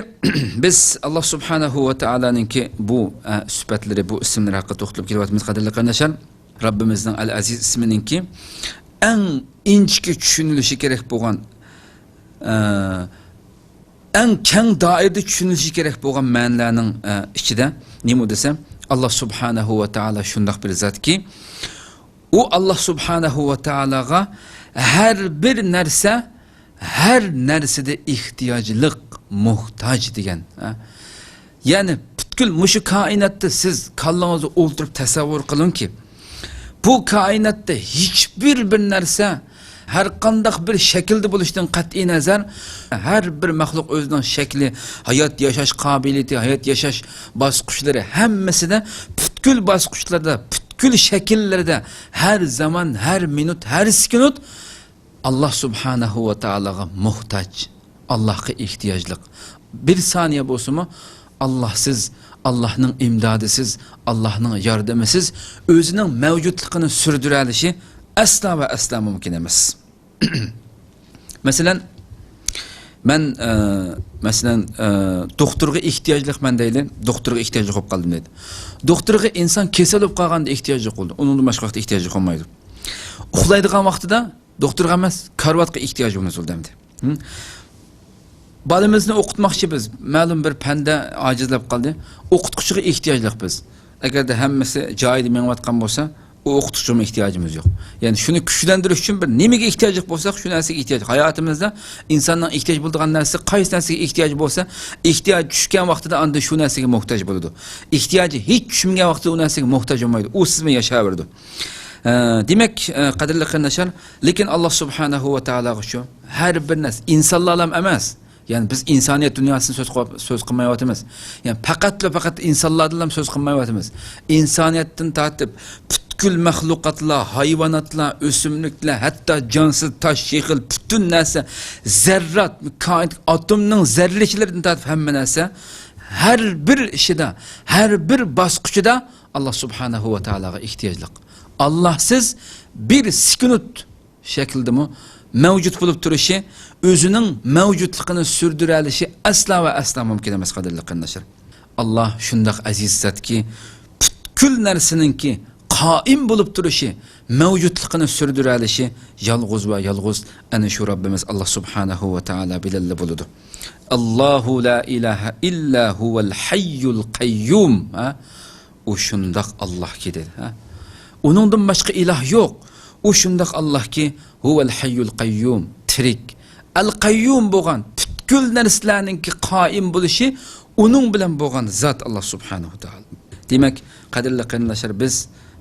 بىز ئاللا سۇبھانەھۇ ۋە تائالانىڭكى بۇ، ئە، سۈپەتلىرى، بۇ ئىسىملىرى ھەققىدە توختىلىپ كېلىۋاتىمىز، قەدىرلىك قېرىنداشلار. رەببىمىزنىڭ ئەل ئەزىز ئىسمىنىڭكى ئەڭ ئىنچىكە چۈشىنىلىشى كېرەك بولغان، ئە، ئەڭ كەڭ دائىرىدە چۈشىنىلىشى كېرەك بولغان مەنىلەرنىڭ، ئە، ئىچىدە نېمە دېسەم، ئاللا سۇبھانەھۇ ۋە تائالا شۇنداق بىر زاتكى، ئۇ ئاللا سۇبھانەھۇ ۋە تائالاغا ھەر بىر نەرسە، ھەر نەرسىدە ئېھتىياجلىق، موھتاج دېگەن، ھە؟ يەنى پۈتكۈل مۇشۇ كائىناتتا سىز كاللىڭىزدا ئولتۇرۇپ تەسەۋۋۇر قىلىڭكى، بۇ كائىناتتا ھېچبىر بىر نەرسە، ھەر قانداق بىر شەكىلدە بولۇشىدىن قەتئىي نەزەر، ھەر بىر مەخلۇق ئۆزىنىڭ شەكلى، ھايات ياشاش قابىلىيىتى، ھايات ياشاش باسقۇچلىرى ھەممىسىدە، پۈتكۈل باسقۇچلاردا، پۈتكۈل شەكىللىرىدە ھەر زامان، ھەر مىنۇت، ھەر سېكۇنت ئاللا سۇبھانەھۇ ۋە تائالاغا موھتاج، ئاللاھقا ئېھتىياجلىق. بىر سانىيە بولسىمۇ ئاللاھسىز، ئاللاھنىڭ ئىمدادىسىز، ئاللاھنىڭ ياردىمىسىز ئۆزىنىڭ مەۋجۇتلۇقىنى سۈردۈرەلىشى ئەسلا ۋە ئەسلا مۇمكىن ئەمەس. مەسىلەن، مەن، ئە، مەسىلەن، ئە، دوختۇرغا ئېھتىياجلىقمەن دەيلى، دوختۇرغا ئېھتىياجلىق بولۇپ قالدىم دەيدۇ. دوختۇرغا ئىنسان كېسەل بولۇپ قالغاندا ئېھتىياجلىق بولىدۇ. ئۇنىڭدىن باشقا ۋاقىتتا ئېھتىياجلىق بولمايدۇ. ئۇخلايدىغان ۋاقتىدا دوختۇرغا ئەمەس، كارىۋاتقا ئېھتىياجى بولىدۇ ئەمدى. ھە؟ بالىمىزنى ئوقۇتماقچى بىز. مەلۇم بىر پەندە ئاجىزلاپ قالدى. ئوقۇتقۇچىغا ئېھتىياجلىق بىز. ئەگەردە ھەممىسى جايىدا مېڭىۋاتقان بولسا، ئۇ ئوقۇتقۇچىغىمۇ ئېھتىياجىمىز يوق. يەنى شۇنى كۈچلەندۈرۈش ئۈچۈن بىر نېمىگە ئېھتىياجلىق بولساق، شۇ نەرسىگە ئېھتىياج. ھاياتىمىزدا ئىنساننىڭ ئېھتىياج بولىدىغان نەرسىسى، قايسى نەرسىگە ئېھتىياج بولسا، ئېھتىياج چۈشكەن ۋاقتىدا ئاندىن شۇ نەرسىگە موھتاج بولىدۇ. ئېھتىياجى ھېچ چۈشمىگەن ۋاقتىدا ئۇ نەرسىگە موھتاج بولمايدۇ. ئۇ سىزمۇ ياشاۋېرىدۇ. ئە، دېمەك، ئە، قەدىرلىك قېرىنداشلار، لېكىن ئاللا سۇبھانەھۇ ۋە تائالاغا شۇ، ھەر بىر نەرسە، ئىنسانلارلا ئەمەس، يەنى بىز ئىنسانىيەت دۇنياسىنى سۆز قىلىپ، سۆز قىلمايۋاتىمىز. يەنى پەقەتلا پەقەت ئىنسانلاردىنلا سۆز قىلمايۋاتىمىز. ئىنسانىيەتتىن تارتىپ پۈتكۈل مەخلۇقاتلار، ھايۋاناتلار، ئۆسۈملۈكلەر، ھەتتا جانسىز تاش، شېخىل، پۈتۈن نەرسە، زەررات، كائىنات، ئاتومنىڭ زەررىچىلىرىدىن تارتىپ ھەممە نەرسە، ھەر بىر ئىشىدا، ھەر بىر باسقۇچىدا ئاللا سۇبھانەھۇ ۋە تائالاغا ئېھتىياجلىق. ئاللاھسىز بىر سېكۇنت شەكلىدىمۇ مەۋجۇت بولۇپ تۇرۇشى، ئۆزىنىڭ مەۋجۇتلۇقىنى سۈردۈرەلىشى ئەسلا ۋە ئەسلا مۇمكىن ئەمەس، قەدىرلىك قېرىنداشلار. ئاللا شۇنداق ئەزىز زاتكى، پۈتكۈل نەرسىنىڭكى قائىم بولۇپ تۇرۇشى، مەۋجۇتلۇقىنى سۈردۈرەلىشى يالغۇز ۋە يالغۇز ئەنە شۇ رەببىمىز ئاللا سۇبھانەھۇ ۋە تائالا بىلەنلا بولىدۇ. ئاللاھۇ لا ئىلاھە ئىللا ھۇۋەل ھەييۇل قەييۇم. ھە؟ ئۇ شۇنداق ئاللاھكى دېدى. ھە؟ ئۇنىڭدىن باشقا ئىلاھ يوق. ئۇ شۇنداق ئاللاھكى، ھۇۋەل ھەييۇل قەييۇم، تىرىك. ئەل قەييۇم بولغان، پۈتكۈل نەرسىلەرنىڭكى قائىم بولۇشى ئۇنىڭ بىلەن بولغان زات ئاللا سۇبھانەھۇ تائالا. دېمەك، قەدىرلىك قېرىنداشلار، بىز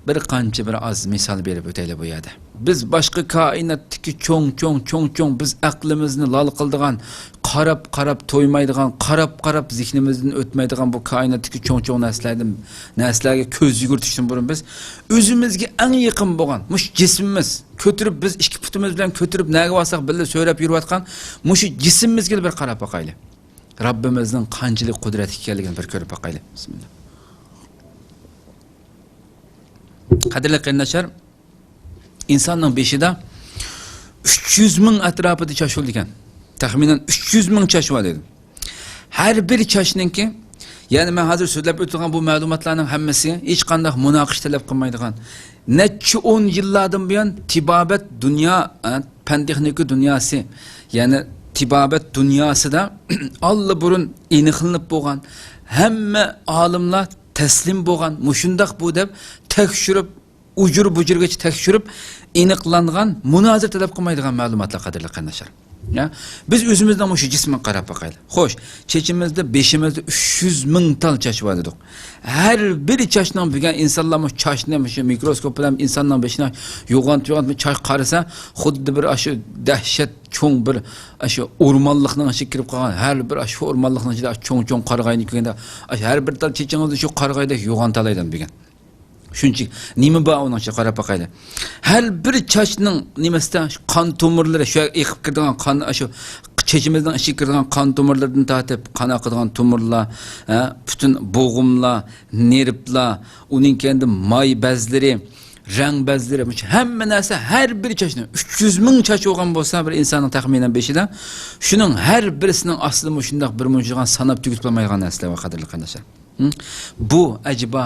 بىر قانچە بىر ئاز مىسال بېرىپ ئۆتەيلى بۇ يەردە. بىز باشقا كائىناتتىكى چوڭ، چوڭ، چوڭ، چوڭ، بىز ئەقلىمىزنى لال قىلىدىغان، قاراپ، قاراپ تويمايدىغان، قاراپ، قاراپ زېھنىمىزدىن ئۆتمەيدىغان بۇ كائىناتتىكى چوڭ، چوڭ نەرسىلەردىن، نەرسىلەرگە كۆز يۈگۈرتۈشتىن بۇرۇن بىز ئۆزىمىزگە ئەڭ يېقىن بولغان مۇشۇ جىسمىمىز، كۆتۈرۈپ، بىز ئىككى پۇتىمىز بىلەن كۆتۈرۈپ نەگە بارساق بىللە سۆرەپ يۈرۈۋاتقان مۇشۇ جىسمىمىزگىلا بىر قاراپ باقايلى. رەببىمىزنىڭ قانچىلىك قۇدرەتلىك ئىكەنلىكىنى بىر كۆرۈپ باقايلى. بىسمىللا. قەدىرلىك قېرىنداشلار، ئىنساننىڭ بېشىدا ئۈچ يۈز مىڭ ئەتراپىدا چاچ بولىدىكەن. تەخمىنەن ئۈچ يۈز مىڭ چاچ بار دېدىم. ھەر بىر چاچنىڭكى، يەنى مەن ھازىر سۆزلەپ ئۆتىدىغان بۇ مەلۇماتلارنىڭ ھەممىسى ھېچقانداق مۇناقىشە تەلەپ قىلمايدىغان، نەچچە ئون يىللاردىن بۇيان تېبابەت دۇنيا، ئە، پەن تېخنىكا دۇنياسى، يەنى تېبابەت دۇنياسىدا ئاللىبۇرۇن ئېنىقلىنىپ بولغان، ھەممە ئالىملار تەسلىم بولغان، مۇشۇنداق بۇ دەپ تەكشۈرۈپ، ئۇجۇر بۇجۇرغىچە تەكشۈرۈپ ئېنىقلانغان، مۇنازىرە تەلەپ قىلمايدىغان مەلۇماتلار، قەدىرلىك قېرىنداشلار. يا، بىز ئۆزىمىزنىڭ مۇشۇ جىسمىغا قاراپ باقايلى. خوش، چېچىمىزدا، بېشىمىزدا ئۈچ يۈز مىڭ تال چاچ بار دېدۇق. ھەر بىر چاچنىڭ، بۈگۈن ئىنسانلار مۇشۇ چاچنى مۇشۇ مىكروسكوپ بىلەن ئىنساننىڭ بېشىنى يوغانتىپ، يوغانتىپ چاچ قارىسا، خۇددى بىر ئاشۇ دەھشەت چوڭ بىر ئاشۇ ئورمانلىقنىڭ ئىچىگە كىرىپ قالغان، ھەر بىر ئاشۇ ئورمانلىقنىڭ ئىچىدە چوڭ-چوڭ قارىغاينى كۆرگەندە، ئاشۇ ھەر بىر تال چېچىڭىزنى شۇ قارىغايدەك يوغانتالايدۇ بۈگۈن. شۇنچە نېمە بار ئۇنىڭ ئىچىدە، قاراپ باقايلى. ھەر بىر چاچنىڭ نېمىسىدە قان تومۇرلىرى، شۇ يەرگە ئېقىپ كىرىدىغان قان، شۇ چېچىمىزنىڭ ئىچىگە كىرىدىغان قان تومۇرلىرىدىن تارتىپ، قان ئاقىدىغان تومۇرلار، ھە، پۈتۈن بوغۇملار، نېرۋىلار، ئۇنىڭ كەينىدە ماي بەزلىرى، رەڭ بەزلىرى، مۇشۇ ھەممە نەرسە، ھەر بىر چاچنىڭ ئۈچ يۈز مىڭ چاچ بولغان بولسا بىر ئىنساننىڭ تەخمىنەن بېشىدا، شۇنىڭ ھەر بىرسىنىڭ ئاستىدا مۇشۇنداق بىر مۇنچىغان ساناپ تۈگىتىپ بولمايدىغان نەرسىلەر بار، قەدىرلىك قېرىنداشلار. ھە؟ بۇ ئەجەبا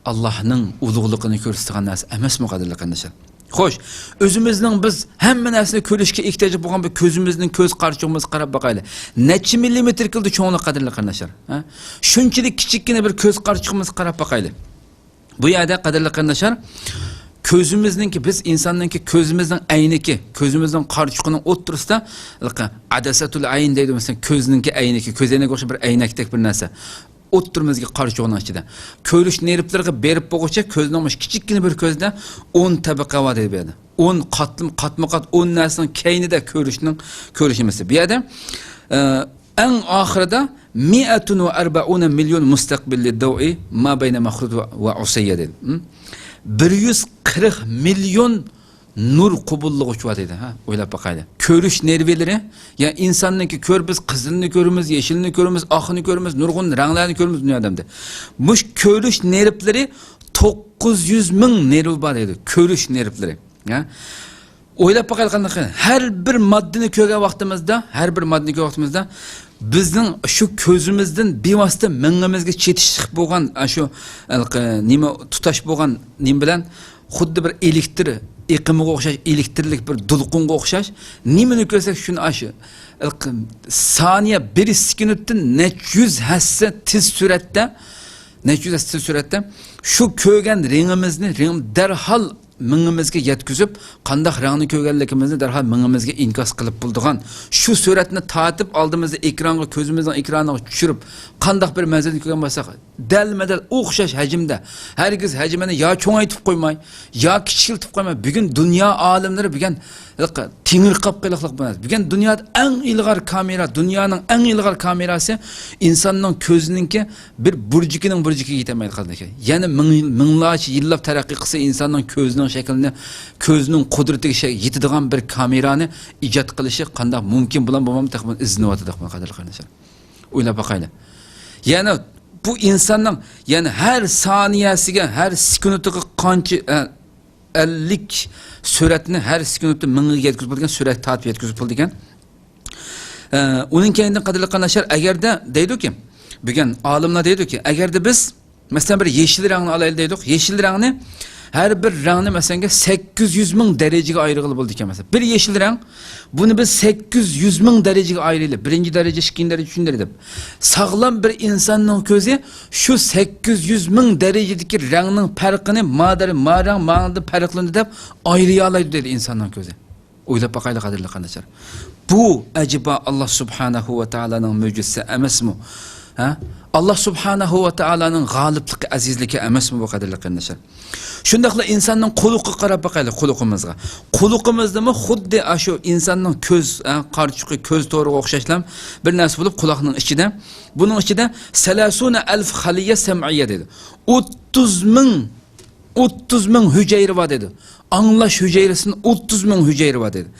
ئاللاھنىڭ ئۇلۇغلۇقىنى كۆرسىتىدىغان نەرسە ئەمەسمۇ، قەدىرلىك قېرىنداشلار؟ خوش، ئۆزىمىزنىڭ بىز ھەممە نەرسىنى كۆرۈشكە ئېھتىياجلىق بولغان بىر كۆزىمىزنىڭ كۆز قارىچۇقىمىزغا قاراپ باقايلى. نەچچە مىللىمېتىر كېلىدۇ چوڭلۇق، قەدىرلىك قېرىنداشلار؟ ھە؟ شۇنچىلىك كىچىككىنە بىر كۆز قارىچۇقىمىزغا قاراپ باقايلى. بۇ يەردە، قەدىرلىك قېرىنداشلار، كۆزىمىزنىڭكى، بىز ئىنساننىڭكى كۆزىمىزنىڭ ئەينىكى، كۆزىمىزنىڭ قارىچۇقىنىڭ ئوتتۇرىسىدا، ھېلىقى ئەدەسەتۇل ئەين دەيدۇ، مەسىلەن، كۆزنىڭكى ئەينىكى، كۆز ئەينەككە ئوخشاش بىر ئەينەكتەك بىر نەرسە. ئوتتۇرىمىزدىكى قارىچۇقنىڭ ئىچىدە. كۆرۈش نېرۋىلىرىغا بېرىپ بولغۇچە كۆزنىڭ مۇشۇ كىچىككىنە بىر كۆزىدە ئون تەبىقە بار دەيدۇ بۇ يەردە. ئون قاتلىما، قاتمۇ قات ئون نەرسىنىڭ كەينىدە كۆرۈشنىڭ، كۆرۈش نېمىسى. بۇ يەردە، ئە، ئەڭ ئاخىرىدا مىئەتۇن ۋە ئەربەئۇنە مىليون مۇستەقبىللى دەۋئى ما بەينە مەخرۇت ۋە، ۋە ئۇسەييە دەيدۇ. ھە؟ بىر يۈز قىرىق مىليون نۇر قوبۇللىغۇچ بار دەيدۇ. ھە، ئويلاپ باقايلى. كۆرۈش نېرۋىلىرى، يا ئىنساننىڭكى كۆر، بىز قىزىلنى كۆرىمىز، يېشىلنى كۆرىمىز، ئاقنى كۆرىمىز، نۇرغۇن رەڭلەرنى كۆرىمىز دۇنيادا ئەمدى. مۇشۇ كۆرۈش نېرۋىلىرى توققۇز يۈز مىڭ نېرۋا بار دەيدۇ. كۆرۈش نېرۋىلىرى. ھە؟ ئويلاپ باقايلى قانداق. ھەر بىر ماددىنى كۆرگەن ۋاقتىمىزدا، ھەر بىر ماددىنى كۆرگەن ۋاقتىمىزدا بىزنىڭ شۇ كۆزىمىزدىن بىۋاسىتە مېڭىمىزگە چېتىشلىق بولغان، ئاشۇ، ھېلىقى، نېمە تۇتاش بولغان نېمە بىلەن، خۇددى بىر ئېلېكتر ئېقىمىغا ئوخشاش، ئېلېكترلىك بىر دولقۇنغا ئوخشاش. نېمىنى كۆرسەك شۇنى ئاشۇ، ھېلىقى، سانىيە بىر سېكۇنتتىن نەچچە يۈز ھەسسە تېز سۈرئەتتە، نەچچە يۈز ھەسسە تېز سۈرئەتتە شۇ كۆرگەن رېڭىمىزنى، رېڭ دەرھال مېڭىمىزگە يەتكۈزۈپ، قانداق رەڭنى كۆرگەنلىكىمىزنى دەرھال مېڭىمىزگە ئىنكاس قىلىپ بولىدىغان، شۇ سۈرەتنى تارتىپ ئالدىمىزدا ئېكرانغا، كۆزىمىزنىڭ ئېكرانىغا چۈشۈرۈپ، قانداق بىر مەنزىرىنى كۆرگەن بولساق، دەلمۇدەل ئوخشاش ھەجىمدە، ھەرگىز ھەجمىنى يا چوڭايتىپ قويماي، يا كىچىكلىتىپ قويماي، بۈگۈن دۇنيا ئالىملىرى بۈگۈن تېڭىرقاپ قېلىقلىق بۇ نەرسە. بۈگۈن دۇنيادا ئەڭ ئىلغار كامېرا، دۇنيانىڭ ئەڭ ئىلغار كامېراسى ئىنساننىڭ كۆزىنىڭكى بىر بۇرجىكىنىڭ بۇرجىكىگە يېتەلمەيدۇ، قېرىنداشلار. يەنە مىڭ، مىڭلارچە يىللاپ تەرەققىي قىلسا، ئىنساننىڭ كۆزىنىڭ شەكلىنى، كۆزىنىڭ قۇدرىتىگە شە-، يېتىدىغان بىر كامېرانى ئىجاد قىلىشى قانداق مۇمكىن بولامدۇ، بولمامدۇ، تېخى بۇنى ئىزدىنىۋاتىدۇ، قەدىرلىك قېرىنداشلار. ئويلاپ باقايلى. يەنە بۇ ئىنساننىڭ، يەنە ھەر سانىيەسىگە، ھەر سېكۇنتىغا قانچە، ئە، ئەللىك سۈرەتنى ھەر سېكۇنتتا مىڭغا يەتكۈزۈپ بولىدىكەن، سۈرەت تارتىپ يەتكۈزۈپ بولىدىكەن. ئە، ئۇنىڭ كەينىدىن، قەدىرلىك قېرىنداشلار، ئەگەردە دەيدۇكى، بۈگۈن ئالىملار دەيدۇكى، ئەگەردە بىز، مەسىلەن، بىر يېشىل رەڭنى ئالايلى دەيدۇق. يېشىل رەڭنى، ھەر بىر رەڭنى، مەسىلەنگە، سەككىز يۈز مىڭ دەرىجىگە ئايرىغىلى بولىدىكەن. مەسىلەن، بىر يېشىل رەڭ، بۇنى بىز سەككىز يۈز مىڭ دەرىجىگە ئايرىيلى. بىرىنچى دەرىجە، ئىككىنچى دەرىجە، ئۈچىنچى دەرىجە دەپ. ساغلام بىر ئىنساننىڭ كۆزى شۇ سەككىز يۈز مىڭ دەرىجىدىكى رەڭنىڭ پەرقىنى، ما دەر-، ما رەڭ ماڭىدىن پەرقلىنىدۇ دەپ ئايرىيالايدۇ دەيدۇ ئىنساننىڭ كۆزى. ئويلاپ باقايلى، قەدىرلىك قېرىنداشلار. بۇ ئەجەبا ئاللا سۇبھانەھۇ ۋە تائالانىڭ مۆجىزىسى ئەمەسمۇ؟ ھە؟ ئاللا سۇبھانەھۇ ۋە تائالانىڭ غالىبلىقى، ئەزىزلىكى ئەمەسمۇ بۇ، قەدىرلىك قېرىنداشلار؟ شۇنداقلا ئىنساننىڭ قۇلىقىغا قاراپ باقايلى، قۇلىقىمىزغا. قۇلىقىمىزدىمۇ خۇددى ئاشۇ ئىنساننىڭ كۆز، ھە، قارىچۇقى، كۆز تورىغا ئوخشاشلا بىر نەرسە بولۇپ، قۇلاقنىڭ ئىچىدە. بۇنىڭ ئىچىدە سەلاسۇنە ئەلف خەلىيە سەمئىيە دەيدۇ. ئوتتۇز مىڭ، ئوتتۇز مىڭ ھۈجەيرە بار دەيدۇ. ئاڭلاش ھۈجەيرىسىدىن ئوتتۇز مىڭ ھۈجەيرە بار دەيدۇ.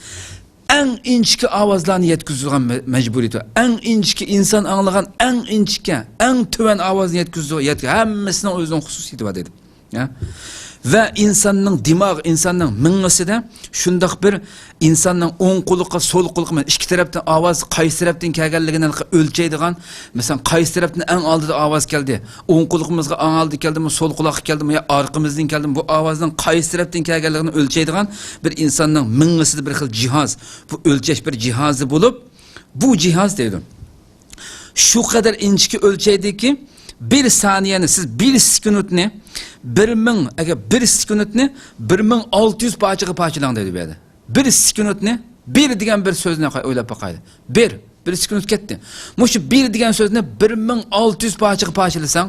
ئەڭ ئىنچىكە ئاۋازلارنى يەتكۈزىدىغان مە-، مەجبۇرىيىتى بار. ئەڭ ئىنچىكە ئىنسان ئاڭلىغان، ئەڭ ئىنچىكە، ئەڭ تۆۋەن ئاۋازنى يەتكۈزىدۇ-، يەتكۈ-، ھەممىسىنىڭ ئۆزىنىڭ خۇسۇسىيىتى بار دەيدۇ. ھە؟ ۋە ئىنساننىڭ دىماغ، ئىنساننىڭ مېڭىسىدە شۇنداق بىر ئىنساننىڭ ئوڭ قۇلىقى، سول قۇلىقى، ئىككى تەرەپتىن ئاۋاز قايسى تەرەپتىن كەلگەنلىكىنى ئۆلچەيدىغان، مەسىلەن، قايسى تەرەپتىن ئەڭ ئالدىدا ئاۋاز كەلدى، ئوڭ قۇلىقىمىزغا ئەڭ ئالدىدا كەلدىمۇ، سول قۇلاققا كەلدىمۇ يا ئارقىمىزدىن كەلدىمۇ، بۇ ئاۋازنىڭ قايسى تەرەپتىن كەلگەنلىكىنى ئۆلچەيدىغان بىر ئىنساننىڭ مېڭىسىدە بىر خىل جىھاز، بۇ ئۆلچەش بىر جىھازى بولۇپ، بۇ جىھاز دەيدۇ. شۇ قەدەر ئىنچىكە ئۆلچەيدىكى، بىر سانىيەنى، سىز بىر سېكۇنتنى بىر مىڭ، ئەگەر بىر سېكۇنتنى بىر مىڭ ئالتە يۈز پارچىغا پارچىلاڭ دەيدۇ بۇ يەردە. بىر سېكۇنتنى، بىر دېگەن بىر سۆزنى قاي-، ئويلاپ باقايلى. بىر، بىر سېكۇنت كەتتى. مۇشۇ بىر دېگەن سۆزنى بىر مىڭ ئالتە يۈز پارچىغا پارچىلىساڭ،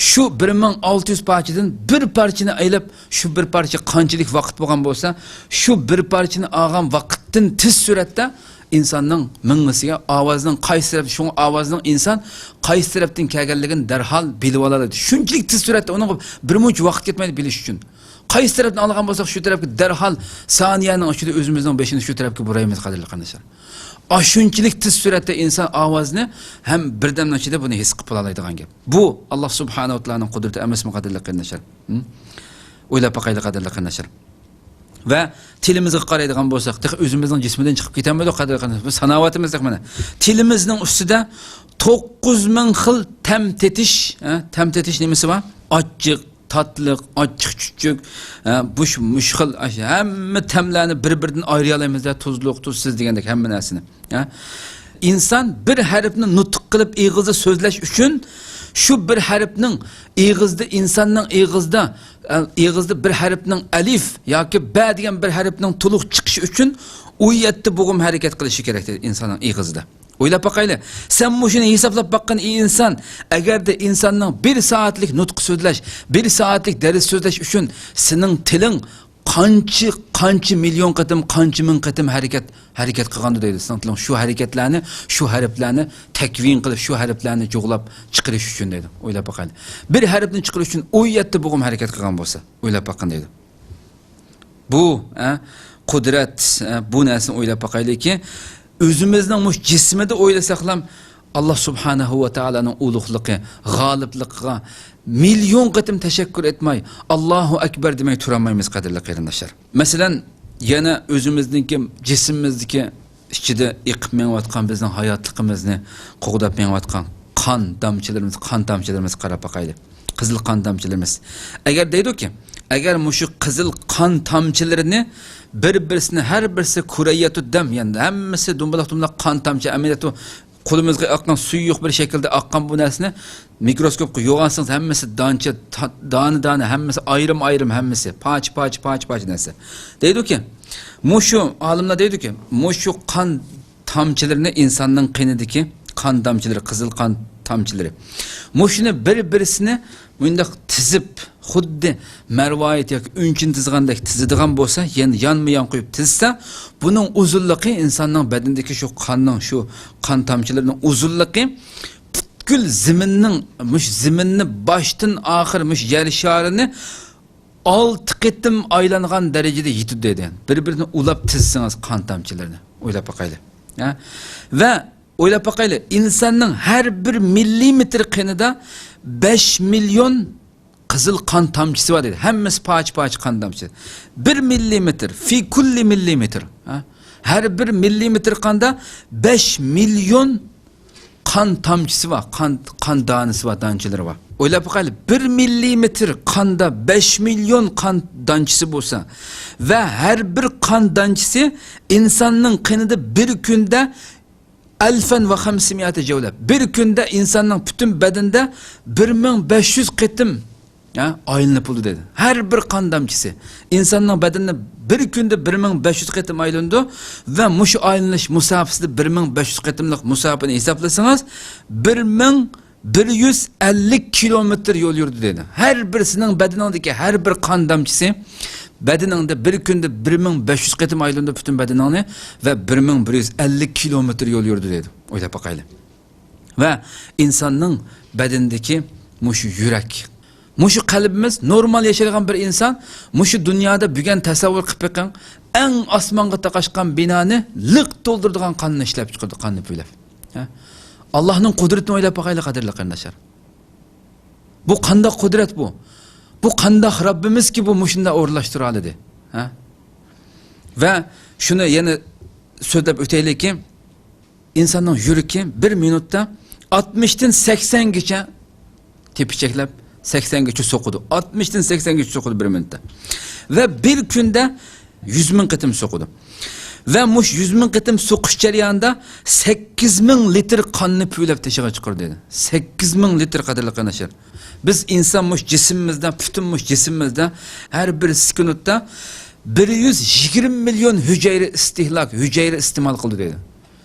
شۇ بىر مىڭ ئالتە يۈز پارچىدىن بىر پارچىنى ئېلىپ، شۇ بىر پارچە قانچىلىك ۋاقىت بولغان بولسا، شۇ بىر پارچىنى ئالغان ۋاقىتتىن تېز سۈرئەتتە ئىنساننىڭ مېڭىسىگە ئاۋازنىڭ قايسى تەرەپتىن، شۇڭا ئاۋازنىڭ ئىنسان قايسى تەرەپتىن كەلگەنلىكىنى دەرھال بىلىۋالالايدۇ. شۇنچىلىك تېز سۈرئەتتە، ئۇنىڭغا بىر مۇنچە ۋاقىت كەتمەيدۇ بىلىش ئۈچۈن. قايسى تەرەپتىن ئاڭلىغان بولساق، شۇ تەرەپكە دەرھال سانىيەنىڭ ئىچىدە ئۆزىمىزنىڭ بېشىنى شۇ تەرەپكە بۇرايمىز، قەدىرلىك قېرىنداشلار. ئاشۇنچىلىك تېز سۈرئەتتە ئىنسان ئاۋازنى ھەم بىردەمنىڭ ئىچىدە بۇنى ھېس قىلىپ بولالايدىغان گەپ. بۇ ئاللا سۇبھانەھۇ ۋە تائالانىڭ قۇدرىتى ئەمەسمۇ، قەدىرلىك قېرىنداشلار؟ ھە؟ ئويلاپ باقايلى، قەدىرلىك قېرىنداشلار. ۋە تىلىمىزغا قارايدىغان بولساق، تېخى ئۆزىمىزنىڭ جىسمىدىن چىقىپ كېتەلمىدۇق، قەدىرلىك قېرىنداشلار. بىز ساناۋاتىمىز تېخى مانا. تىلىمىزنىڭ ئۈستىدە توققۇز مىڭ خىل تەم تېتىش، ھە، تەم تېتىش نېمىسى بار؟ ئاچچىق، تاتلىق، ئاچچىق، چۈچۈك، ھە، بۇش-، مۇشۇ خىل، ئاشۇ ھەممە تەملەرنى بىر-بىرىدىن ئايرىيالايمىز-دە، تۇزلۇق، تۇزسىز دېگەندەك ھەممە نەرسىنى. ھە؟ ئىنسان بىر ھەرپنى نۇتۇق قىلىپ ئېغىزدا سۆزلەش ئۈچۈن شۇ بىر ھەرپنىڭ ئېغىزدا، ئىنساننىڭ ئېغىزدا، ئە، ئېغىزدا بىر ھەرپنىڭ ئەلىف ياكى بە دېگەن بىر ھەرپنىڭ تولۇق چىقىشى ئۈچۈن ئون يەتتە بوغۇم ھەرىكەت قىلىشى كېرەك دەيدۇ ئىنساننىڭ ئېغىزىدا. ئويلاپ باقايلى، سەن مۇشۇنى ھېسابلاپ باققىن، ئى ئىنسان، ئەگەردە ئىنساننىڭ بىر سائەتلىك نۇتۇق سۆزلەش، بىر سائەتلىك دەرس سۆزلەش ئۈچۈن سېنىڭ تىلىڭ قانچە، قانچە مىليون قېتىم، قانچە مىڭ قېتىم ھەرىكەت، ھەرىكەت قىلغاندۇ دەيدۇ. سېنىڭ تىلىڭ شۇ ھەرىكەتلەرنى، شۇ ھەرپلەرنى تەكۋىن قىلىپ، شۇ ھەرپلەرنى جۇغلاپ چىقىرىش ئۈچۈن دەيدۇ. ئويلاپ باقايلى. بىر ھەرپنى چىقىرىش ئۈچۈن ئون يەتتە بوغۇم ھەرىكەت قىلغان بولسا، ئويلاپ باققىن دەيدۇ. بۇ، ئە، قۇدرەت، ئە، بۇ نەرسىنى ئويلاپ باقايلىكى، ئۆزىمىزنىڭ مۇشۇ جىسمىدا ئويلىساقلام، ئاللا سۇبھانەھۇ ۋە تائالانىڭ ئۇلۇغلۇقى، غالىبلىقىغا مىليون قېتىم تەشەككۈر ئېيتماي، ئاللاھۇ ئەكبەر دېمەي تۇرالمايمىز، قەدىرلىك قېرىنداشلار. مەسىلەن، يەنە ئۆزىمىزنىڭكى جىسمىمىزدىكى ئىچىدە ئېقىپ مېڭىۋاتقان، بىزنىڭ ھاياتلىقىمىزنى قوغداپ مېڭىۋاتقان قان دامچىلىرىمىز، قان تامچىلىرىمىزغا قاراپ باقايلى. قىزىل قان تامچىلىرىمىز. ئەگەر دەيدۇكى، ئەگەر مۇشۇ قىزىل قان تامچىلىرىنى بىر-بىرسىنى، ھەر بىرسى كۇرەييەتۇ دەم، يەنى ھەممىسى دومبىلاق-دومبىلاق قان تامچە ئەمەلىيەتۇ، قولىمىزغا ئاققان سۇيۇق بىر شەكىلدە ئاققان بۇ نەرسىنى مىكروسكوپقا يوغانسىڭىز، ھەممىسى دانچە، تا-، دانە-دانە، ھەممىسى ئايرىم-ئايرىم، ھەممىسى پارچە-پارچە، پارچە-پارچە نەرسە. دەيدۇكى، مۇشۇ ئالىملار دەيدۇكى، مۇشۇ قان تامچىلىرىنى، ئىنساننىڭ قېنىدىكى قان تامچىلىرى، قىزىل قان تامچىلىرى، مۇشۇنى بىر-بىرسىنى مۇنداق تىزىپ، خۇددى مەرۋايىت ياكى ئۈنچىنى تىزغاندەك تىزىدىغان بولسا، يەنە يانمۇ يان قويۇپ تىزسا، بۇنىڭ ئۇزۇنلۇقى، ئىنساننىڭ بەدىنىدىكى شۇ قاننىڭ، شۇ قان تامچىلىرىنىڭ ئۇزۇنلۇقى پۈتكۈل زېمىننىڭ، مۇشۇ زېمىننى باشتىن ئاخىر، مۇشۇ يەر شارىنى ئالتە قېتىم ئايلانغان دەرىجىدە يېتىدۇ دەيدۇ. بىر-بىرىنى ئۇلاپ تىزسىڭىز قان تامچىلىرىنى. ئويلاپ باقايلى. ھە؟ ۋە ئويلاپ باقايلى، ئىنساننىڭ ھەر بىر مىللىمېتىر قېنىدا بەش مىليون قىزىل قان تامچىسى بار دەيدۇ. ھەممىسى پارچە-پارچە قان تامچىسى. بىر مىللىمېتىر، في كل مىللىمېتىر. ھە؟ ھەر بىر مىللىمېتىر قاندا بەش مىليون قان تامچىسى بار، قان، قان دانىسى بار، دانچىلىرى بار. ئويلاپ باقايلى، بىر مىللىمېتىر قاندا بەش مىليون قان دانچىسى بولسا ۋە ھەر بىر قان دانچىسى ئىنساننىڭ قېنىدا بىر كۈندە ئەلفەن ۋە خەمسىمىئەتە جەۋلەپ، بىر كۈندە ئىنساننىڭ پۈتۈن بەدىنىدە بىر مىڭ بەش يۈز قېتىم ھە، ئايلىنىپ بولىدۇ دەيدۇ. ھەر بىر قان دامچىسى ئىنساننىڭ بەدىنىنى بىر كۈندە بىر مىڭ بەش يۈز قېتىم ئايلىنىدۇ ۋە مۇشۇ ئايلىنىش مۇساپىسىدە بىر مىڭ بەش يۈز قېتىملىق مۇساپىنى ھېسابلىسىڭىز، بىر مىڭ بىر يۈز ئەللىك كىلومېتىر يول يۈردى دەيدۇ. ھەر بىرسىنىڭ بەدىنىڭدىكى ھەر بىر قان دامچىسى، بەدىنىڭدە بىر كۈندە بىر مىڭ بەش يۈز قېتىم ئايلىنىدۇ پۈتۈن بەدىنىڭنى ۋە بىر مىڭ بىر يۈز ئەللىك كىلومېتىر يول يۈردى دەيدۇ. ئويلاپ باقايلى. ۋە ئىنساننىڭ بەدىنىدىكى مۇشۇ يۈرەك، مۇشۇ قەلبىمىز، نورمال ياشايدىغان بىر ئىنسان مۇشۇ دۇنيادا بۈگۈن تەسەۋۋۇر قىلىپ بېقىڭ، ئەڭ ئاسمانغا تاقاشقان بىنانى لىق تولدۇرىدىغان قاننى ئىشلەپ چىقىرىدۇ، قاننى پۈۋلەپ. ھە؟ ئاللاھنىڭ قۇدرىتىنى ئويلاپ باقايلى، قەدىرلىك قېرىنداشلار. بۇ قانداق قۇدرەت بۇ؟ بۇ قانداق رەببىمىزكى بۇ مۇشۇنداق ئورۇنلاشتۇرالىدى؟ ھە؟ ۋە شۇنى يەنە سۆزلەپ ئۆتەيلىكى، ئىنساننىڭ يۈرىكى بىر مىنۇتتا ئاتمىشتىن سەكسەنگىچە تېپىچەكلەپ، سەكسەنگىچە سوقىدۇ. ئاتمىشتىن سەكسەنگىچە سوقىدۇ بىر مىنۇتتا. ۋە بىر كۈندە يۈز مىڭ قېتىم سوقىدۇ. ۋە مۇشۇ يۈز مىڭ قېتىم سوقۇش جەريانىدا سەككىز مىڭ لىتىر قاننى پۈۋلەپ تېشىغا چىقىرىدۇ دەيدۇ. سەككىز مىڭ لىتىر، قەدىرلىك قېرىنداشلار. بىز ئىنسان مۇشۇ جىسمىمىزدا، پۈتۈن مۇشۇ جىسمىمىزدا ھەر بىر سېكۇنتتا بىر يۈز يىگىرمە مىليون ھۈجەيرە ئىستېھلاك، ھۈجەيرە ئىستېمال قىلىدۇ دەيدۇ.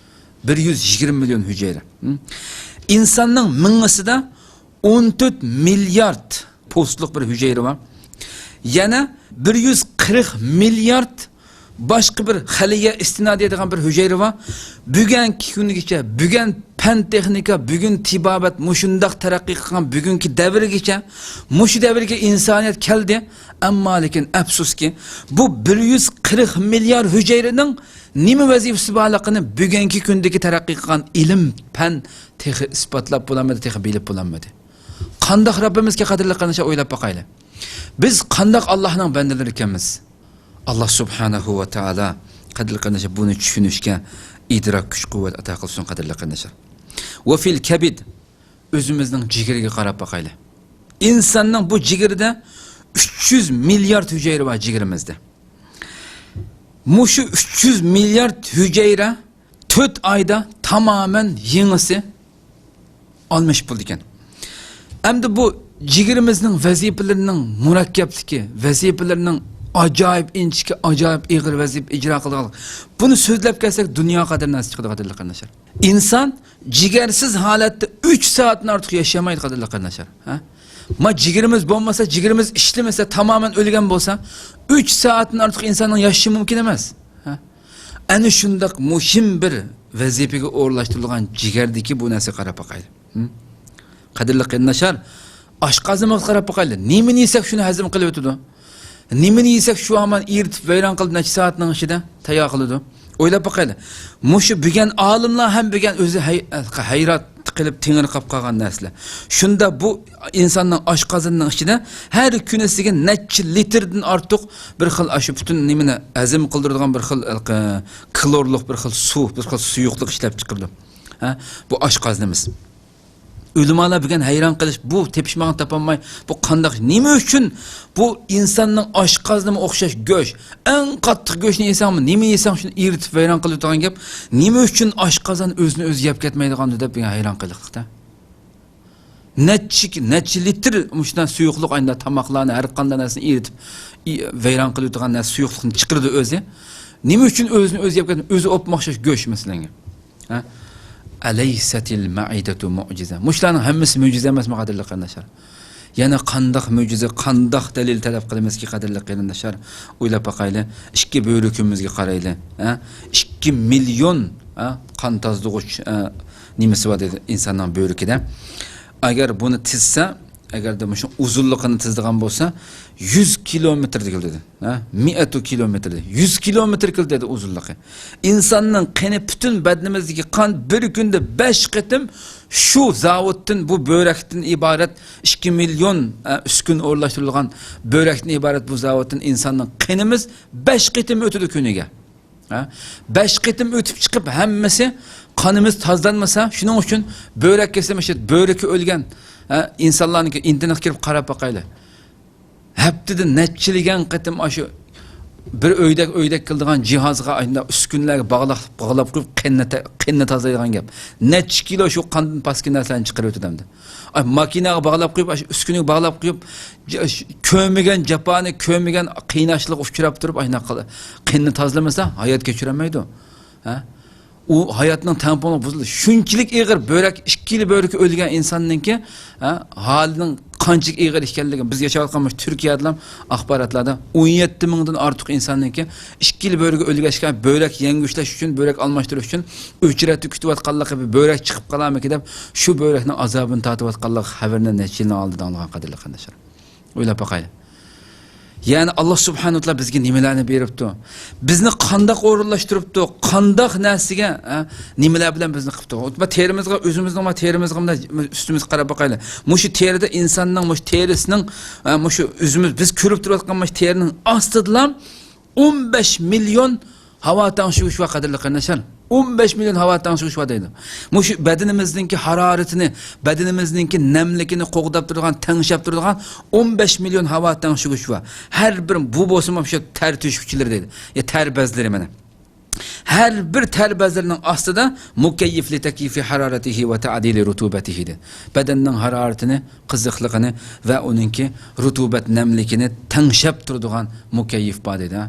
بىر يۈز يىگىرمە مىليون ھۈجەيرە. ھە؟ ئىنساننىڭ مېڭىسىدە ئون تۆت مىليارد پوستلۇق بىر ھۈجەيرە بار. يەنە بىر يۈز قىرىق مىليارد باشقا بىر خەلىيە ئىستىنا دەيدىغان بىر ھۈجەيرە بار. بۈگۈنكى كۈنگىچە، بۈگۈن پەن تېخنىكا، بۈگۈن تېبابەت مۇشۇنداق تەرەققىي قىلغان بۈگۈنكى دەۋرگىچە، مۇشۇ دەۋرگە ئىنسانىيەت كەلدى. ئەمما لېكىن ئەپسۇسكى، بۇ بىر يۈز قىرىق مىليارد ھۈجەيرىنىڭ نېمە ۋەزىپىسى بارلىقىنى بۈگۈنكى كۈندىكى تەرەققىي قىلغان ئىلىم، پەن تېخى ئىسپاتلاپ بولالمىدى، تېخى بىلىپ بولالمىدى. قانداق رەببىمىزكى، قەدىرلىك قېرىنداشلار، ئويلاپ باقايلى. بىز قانداق ئاللاھنىڭ بەندىلىرى ئىكەنمىز؟ ئاللا سۇبھانەھۇ ۋە تائالا، قەدىرلىك قېرىنداشلار، بۇنى چۈشىنىشكە، ئىدراك، كۈچ-قۇۋۋەت ئاتا قىلسۇن، قەدىرلىك قېرىنداشلار. ۋە فىل كەبىد، ئۆزىمىزنىڭ جىگىرىگە قاراپ باقايلى. ئىنساننىڭ بۇ جىگىرىدە ئۈچ يۈز مىليارد ھۈجەيرە بار جىگىرىمىزدە. مۇشۇ ئۈچ يۈز مىليارد ھۈجەيرە تۆت ئايدا تامامەن يېڭىسى ئالمىشىپ بولىدىكەن. ئەمدى بۇ جىگىرىمىزنىڭ ۋەزىپىلىرىنىڭ مۇرەككەپلىكى، ۋەزىپىلىرىنىڭ ئاجايىپ ئىنچىكە، ئاجايىپ ئېغىر ۋەزىپە ئىجرا قىلىدىغانلىقى، بۇنى سۆزلەپ كەلسەك، دۇنيا قەدەر نەرسە چىقىدۇ، قەدىرلىك قېرىنداشلار. ئىنسان جىگەرسىز ھالەتتە ئۈچ سائەتتىن ئارتۇق ياشىيالمايدۇ، قەدىرلىك قېرىنداشلار. ھە؟ ما جىگىرىمىز بولمىسا، جىگىرىمىز ئىشلىمىسە، تامامەن ئۆلگەن بولسا، ئۈچ سائەتتىن ئارتۇق ئىنساننىڭ ياشىشى مۇمكىن ئەمەس. ھە؟ ئەنە شۇنداق مۇھىم بىر ۋەزىپىگە ئورۇنلاشتۇرۇلغان جىگەردىكى بۇ نەرسىگە قاراپ باقايلى. ھە؟ قەدىرلىك قېرىنداشلار، ئاشقازىنىمىزغا قاراپ باقايلى. نېمىنى يېسەك، شۇنى ھەزىم قىلىۋېتىدۇ. نېمىنى يېسەك، شۇ ھامان ئېرىتىپ، ۋەيران قىلىپ، نەچچە سائەتنىڭ ئىچىدە تەييار قىلىدۇ. ئويلاپ باقايلى. مۇشۇ بۈگۈن ئالىملار ھەم بۈگۈن ئۆزى ھەي-، ھەيران قېلىپ، تېڭىرقاپ قالغان نەرسىلەر. شۇندا بۇ ئىنساننىڭ ئاشقازىنىنىڭ ئىچىدە ھەر كۈنىسىگە نەچچە لىتىردىن ئارتۇق بىر خىل، ئاشۇ پۈتۈن نېمىنى ھەزىم قىلدۇرىدىغان بىر خىل، ئە، كلورلۇق بىر خىل سۇ، بىر خىل سۇيۇقلۇق ئىشلەپ چىقىرىدۇ. ھە؟ بۇ ئاشقازىنىمىز. ئۆلىمالار بۈگۈن ھەيران قېلىش، بۇ تېپىشماغان تاپالماي، بۇ قانداق، نېمە ئۈچۈن بۇ ئىنساننىڭ ئاشقازىنىمۇ ئوخشاش گۆش، ئەڭ قاتتىق گۆشنى يېسەڭمۇ، نېمە يېسەڭ شۇنى ئېرىتىپ ۋەيران قىلىۋېتىدىغان گەپ، نېمە ئۈچۈن ئاشقازان ئۆزىنى ئۆزى يەپ كەتمەيدىغاندۇ دەپ بۈگۈن ھەيران قېلىقلىقتا. نەچچە، نەچچە لىتىر مۇشۇنداق سۇيۇقلۇق ئاينىدا تاماقلارنى، ھەر قانداق نەرسىنى ئېرىتىپ، ئى-، ۋەيران قىلىۋېتىدىغان نەرسە سۇيۇقلۇقنى چىقىرىدۇ ئۆزى. نېمە ئۈچۈن ئۆزىنى ئۆزى يەپ كەتمەيدۇ؟ ئۆزى ئوپمۇ ئوخشاش گۆش، مەسىلەن. ھە؟ ئەلەيسەتىل مەئىدەتۇ مۇئجىزە. مۇشۇلارنىڭ ھەممىسى مۆجىزە ئەمەسمۇ، قەدىرلىك قېرىنداشلار؟ يەنە قانداق مۆجىزە، قانداق دەلىل تەلەپ قىلىمىزكى، قەدىرلىك قېرىنداشلار؟ ئويلاپ باقايلى. ئىككى بۆرىكىمىزگە قارايلى. ھە؟ ئىككى مىليون، ھە، قان تازىلىغۇچ، ھە، نېمىسى بار دەيدۇ ئىنساننىڭ بۆرىكىدە. ئەگەر بۇنى تىزسا، ئەگەردە مۇشۇ ئۇزۇنلۇقىنى تىزىدىغان بولسا، يۈز كىلومېتىر دېگىلى دېدى. ھە؟ مىئەتۇ كىلومېتىر دېدى. يۈز كىلومېتىر كىلو دېدى ئۇزۇنلۇقى. ئىنساننىڭ قېنى، پۈتۈن بەدىنىمىزدىكى قان بىر كۈندە بەش قېتىم شۇ زاۋۇتتىن، بۇ بۆرەكتىن ئىبارەت ئىككى مىليون، ئە، ئۈسكۈنە ئورۇنلاشتۇرۇلغان بۆرەكتىن ئىبارەت بۇ زاۋۇتتىن ئىنساننىڭ قېنىمىز بەش قېتىم ئۆتىدۇ كۈنىگە. ھە؟ بەش قېتىم ئۆتۈپ چىقىپ، ھەممىسى قانىمىز تازىلانمىسا، شۇنىڭ ئۈچۈن بۆرەك كېسىلى، مۇشۇ بۆرىكى ئۆلگەن، ھە، ئىنسانلارنىڭكى ئىنتېرنېتقا كىرىپ قاراپ باقايلى. ھەپتىدە نەچچىلىگەن قېتىم ئاشۇ بىر ئۆيدەك، ئۆيدەك كېلىدىغان جىھازغا، ئاشۇنداق ئۈسكۈنىلەرگە باغلاپ، باغلاپ قويۇپ، قېنىنى تا-، قېنىنى تازىلايدىغان گەپ. نەچچە كىلو شۇ قاندىن پاسكىنا نەرسىلەرنى چىقىرىۋېتىدۇ ئەمدى. ئاي، ماكىناغا باغلاپ قويۇپ، ئاشۇ ئۈسكۈنىگە باغلاپ قويۇپ، ج-، ش-، كۆرمىگەن جاپانى، كۆرمىگەن قىيناشلىققا ئۇچراپ تۇرۇپ، ئاشۇنداق قىل-، قېنىنى تازىلىمىسا، ھايات كەچۈرەلمەيدۇ. ھە؟ ئۇ ھاياتنىڭ تەڭپۇڭلۇقى بۇزۇلدى. شۇنچىلىك ئېغىر بۆرەك، ئىككىلا بۆرىكى ئۆلگەن ئىنساننىڭكى، ھە، ھالىنىڭ قانچىلىك ئېغىر ئىكەنلىكى، بىز ياشاۋاتقان مۇشۇ تۈركىيەدىلا ئاخباراتلاردا ئون يەتتە مىڭدىن ئارتۇق ئىنساننىڭكى ئىككىلا بۆرىكى ئۆلگەچكە، بۆرەك يەڭگۈشلەش ئۈچۈن، بۆرەك ئالماشتۇرۇش ئۈچۈن ئۆچرەتتە كۈتۈۋاتقانلىقى، بىر بۆرەك چىقىپ قالارمىكىن دەپ، شۇ بۆرەكنىڭ ئازابىنى تارتىۋاتقانلىقى خەۋىرىنى نەچچە يىلنىڭ ئالدىدا ئاڭلىغان، قەدىرلىك قېرىنداشلار. ئويلاپ باقايلى. يەنى، ئاللا سۇبھانەھۇ ۋە تائالا بىزگە نېمىلەرنى بېرىپتۇ؟ بىزنى قانداق ئورۇنلاشتۇرۇپتۇ؟ قانداق نەرسىگە، ھە، نېمىلەر بىلەن بىزنى قىپتۇ؟ ما تېرىمىزغا، ئۆزىمىزنىڭ ما تېرىمىزغا مۇنداق ئۈستىمىزگە قاراپ باقايلى. مۇشۇ تېرىدا ئىنساننىڭ، مۇشۇ تېرىسىنىڭ، ھە، مۇشۇ ئۆزىمىز، بىز كۆرۈپ تۇرۇۋاتقان مۇشۇ تېرىنىڭ ئاستىدىلا ئون بەش مىليون ھاۋا تەڭشىگۈچ بار، قەدىرلىك قېرىنداشلار. ئون بەش مىليون ھاۋا تەڭشىگۈچ بار دەيدۇ. مۇشۇ بەدىنىمىزنىڭكى ھارارىتىنى، بەدىنىمىزنىڭكى نەملىكىنى قوغداپ تۇرىدىغان، تەڭشەپ تۇرىدىغان ئون بەش مىليون ھاۋا تەڭشىگۈچ بار. ھەر بىر، بۇ بولسىمۇ شۇ تەر تۆشۈكچىلىرى دەيدۇ. يا تەر بەزلىرى مانا. ھەر بىر تەر بەزلىرىنىڭ ئاستىدا مۇكەييىف لىتەكيىفى ھارارەتىھى ۋە تەئدىلى رۇتۇبەتىھى دەيدۇ. بەدەننىڭ ھارارىتىنى، قىزىقلىقىنى ۋە ئۇنىڭكى رۇتۇبەت، نەملىكىنى تەڭشەپ تۇرىدىغان مۇكەييىف بار دەيدۇ.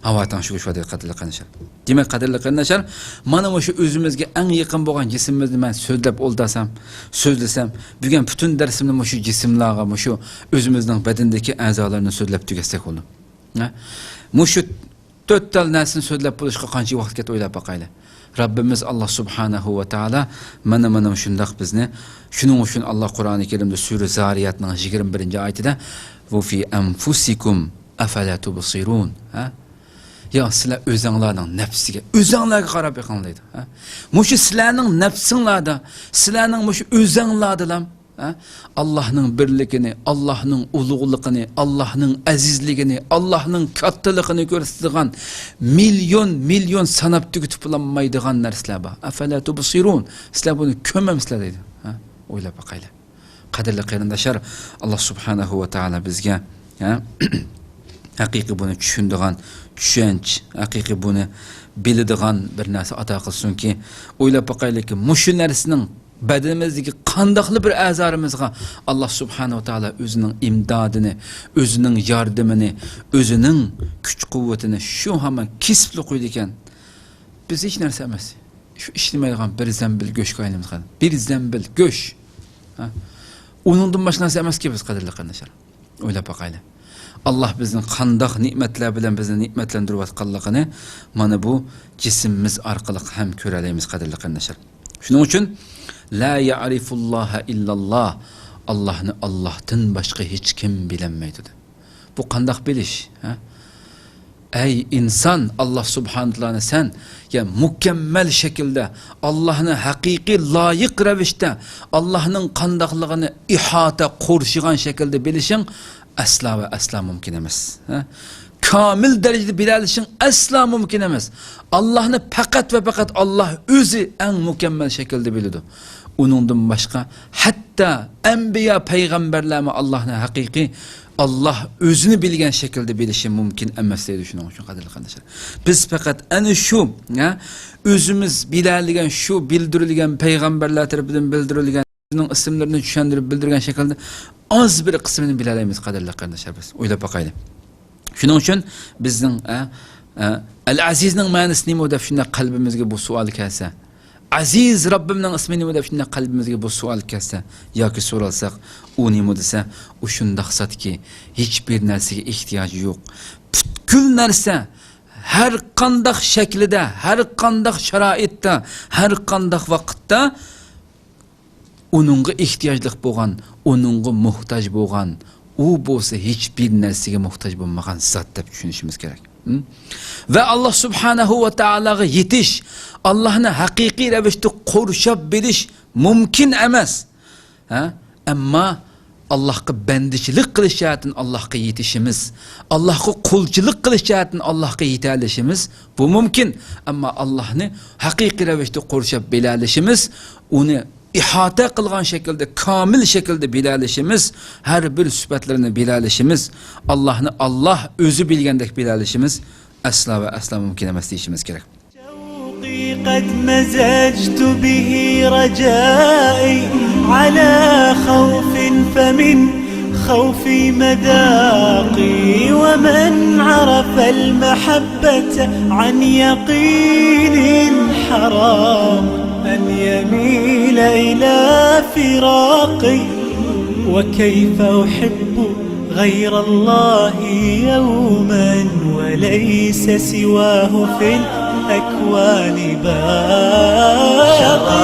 ھاۋا تەڭشىگۈچ بار دەيدۇ، قەدىرلىك قېرىنداشلار. دېمەك، قەدىرلىك قېرىنداشلار، مانا مۇشۇ ئۆزىمىزگە ئەڭ يېقىن بولغان جىسمىمىزنى مەن سۆزلەپ ئولتۇرسام، سۆزلىسەم، بۈگۈن پۈتۈن دەرسىمنى مۇشۇ جىسىملارغا، مۇشۇ ئۆزىمىزنىڭ بەدىنىدىكى ئەزالارنى سۆزلەپ تۈگەتسەك بولىدۇ. ھە؟ مۇشۇ تۆت تال نەرسىنى سۆزلەپ بولۇشقا قانچە ۋاقىت كەتتى، ئويلاپ باقايلى. رەببىمىز ئاللا سۇبھانەھۇ ۋە تائالا مانا، مانا شۇنداق بىزنى، شۇنىڭ ئۈچۈن ئاللا قۇرئانى كەرىمدە سۈرە زارىياتنىڭ يىگىرمە بىرىنچى ئايىتىدە، ۋە فى ئەنفۇسىكۇم ئەفەلا تۇبسىرۇن. ھە؟ يا سىلەر ئۆزەڭلارنىڭ نەپسىگە، ئۆزەڭلارغا قاراپ بېقىڭ دەيدۇ. ھە؟ مۇشۇ سىلەرنىڭ نەپسىڭلاردا، سىلەرنىڭ مۇشۇ ئۆزەڭلاردىلا ھە؟ ئاللاھنىڭ بىرلىكىنى، ئاللاھنىڭ ئۇلۇغلۇقىنى، ئاللاھنىڭ ئەزىزلىكىنى، ئاللاھنىڭ كاتتىلىقىنى كۆرسىتىدىغان مىليون، مىليون ساناپ تۈگىتىپ بولالمايدىغان نەرسىلەر بار. ئەفەلا تۇبسىرۇن. سىلەر بۇنى كۆرمەمسىلەر دەيدۇ. ھە؟ ئويلاپ باقايلى. قەدىرلىك قېرىنداشلار، ئاللا سۇبھانەھۇ ۋە تائالا بىزگە، ھە؟ ھەقىقىي بۇنى چۈشىنىدىغان چۈشەنچە، ھەقىقىي بۇنى بىلىدىغان بىر نەرسە ئاتا قىلسۇنكى، ئويلاپ باقايلىكى، مۇشۇ نەرسىنىڭ بەدىنىمىزدىكى قانداقلا بىر ئەزالىرىمىزغا ئاللا سۇبھانەھۇ ۋە تائالا ئۆزىنىڭ ئىمدادىنى، ئۆزىنىڭ ياردىمىنى، ئۆزىنىڭ كۈچ-قۇۋۋىتىنى شۇ ھامان كېسىپلا قويىدىكەن. بىز ھېچ نەرسە ئەمەس. شۇ ئىشلىمەيدىغان بىر زەمبىل گۆشكە ئايلىنىپ قالدۇق. بىر زەمبىل گۆش. ھە؟ ئۇنىڭدىن باشقا نەرسە ئەمەسكى بىز، قەدىرلىك قېرىنداشلار. ئويلاپ باقايلى. ئاللا بىزنى قانداق نېمەتلەر بىلەن بىزنى نېمەتلەندۈرۈۋاتقانلىقىنى مانا بۇ جىسمىمىز ئارقىلىق ھەم كۆرەلەيمىز، قەدىرلىك قېرىنداشلار. شۇنىڭ ئۈچۈن، لا يعرف الله إلا الله، ئاللانى ئاللاھتىن باشقا ھېچ كىم بىلەلمەيدۇ، دېدى. بۇ قانداق بىلىش؟ ھە؟ ئەي ئىنسان، ئاللا سۇبھانەھۇ ۋە تائالانى سەن يا مۇكەممەل شەكىلدە، ئاللانى ھەقىقىي لايىق رەۋىشتە، ئاللانىڭ قانداقلىقىنى ئىھاتە، قورشىغان شەكىلدە بىلىشىڭ ئەسلا ۋە ئەسلا مۇمكىن ئەمەس. ھە؟ كامىل دەرىجىدە بىلەلىشىڭ ئەسلا مۇمكىن ئەمەس. ئاللانى پەقەت ۋە پەقەت ئاللا ئۆزى ئەڭ مۇكەممەل شەكىلدە بىلىدۇ. ئۇنىڭدىن باشقا ھەتتا ئەنبىيا، پەيغەمبەرلەرمۇ ئاللانى ھەقىقىي، ئاللا ئۆزىنى بىلگەن شەكىلدە بىلىشى مۇمكىن ئەمەس دەيدۇ. شۇنىڭ ئۈچۈن، قەدىرلىك قېرىنداشلار، بىز پەقەت ئەنە شۇ، ھە، ئۆزىمىز بىلەلىگەن، شۇ بىلدۈرۈلگەن، پەيغەمبەرلەر تەرىپىدىن بىلدۈرۈلگەن، ئۆزىنىڭ ئىسىملىرىنى چۈشەندۈرۈپ بىلدۈرگەن شەكىلدە ئاز بىر قىسمىنى بىلەلەيمىز، قەدىرلىك قېرىنداشلار، بىز. ئويلاپ باقايلى. شۇنىڭ ئۈچۈن بىزنىڭ، ئە، ئە، ئەل ئەزىزنىڭ مەنىسى نېمە دەپ شۇنداق قەلبىمىزگە بۇ سوئال كەلسە، ئەزىز رەببىمنىڭ ئىسمى نېمە دەپ شۇنداق قەلبىمىزگە بۇ سوئال كەلسە ياكى سورالساق، ئۇ نېمە دېسە، ئۇ شۇنداق زاتكى، ھېچبىر نەرسىگە ئېھتىياجى يوق. پۈتكۈل نەرسە، ھەر قانداق شەكلىدە، ھەر قانداق شارائىتتا، ھەر قانداق ۋاقىتتا ئۇنىڭغا ئېھتىياجلىق بولغان، ئۇنىڭغا موھتاج بولغان، ئۇ بولسا ھېچبىر نەرسىگە موھتاج بولمىغان زات دەپ چۈشىنىشىمىز كېرەك. ھىم؟ ۋە ئاللا سۇبھانەھۇ ۋە تائالاغا يېتىش، ئاللانى ھەقىقىي رەۋىشتە قورشاپ بىلىش مۇمكىن ئەمەس. ھە؟ ئەمما ئاللاھقا بەندىچىلىك قىلىش جەھەتتىن ئاللاھقا يېتىشىمىز، ئاللاھقا قۇلچىلىق قىلىش جەھەتتىن ئاللاھقا يېتەلىشىمىز، بۇ مۇمكىن. ئەمما ئاللاھنى ھەقىقىي رەۋىشتە قورشاپ بىلەلىشىمىز، ئۇنى ئىھاتە قىلغان شەكىلدە، كامىل شەكىلدە بىلەلىشىمىز، ھەر بىر سۈپەتلىرىنى بىلەلىشىمىز، ئاللاھنى ئاللاھ ئۆزى بىلگەندەك بىلەلىشىمىز ئەسلا ۋە ئەسلا مۇمكىن ئەمەس دېيىشىمىز كېرەك. شوقى قەد مەزەجتۇ بىھى رەجائى ئەلا خەۋفىن فەمىن خەۋفى مەداقى وەمەن عەرەفەل مەحەببەتە عەن يەقىنىن حەرام أن يميل إلى فراقي وكيف أحب غير الله يوما وليس سواه في الأكوان باقي.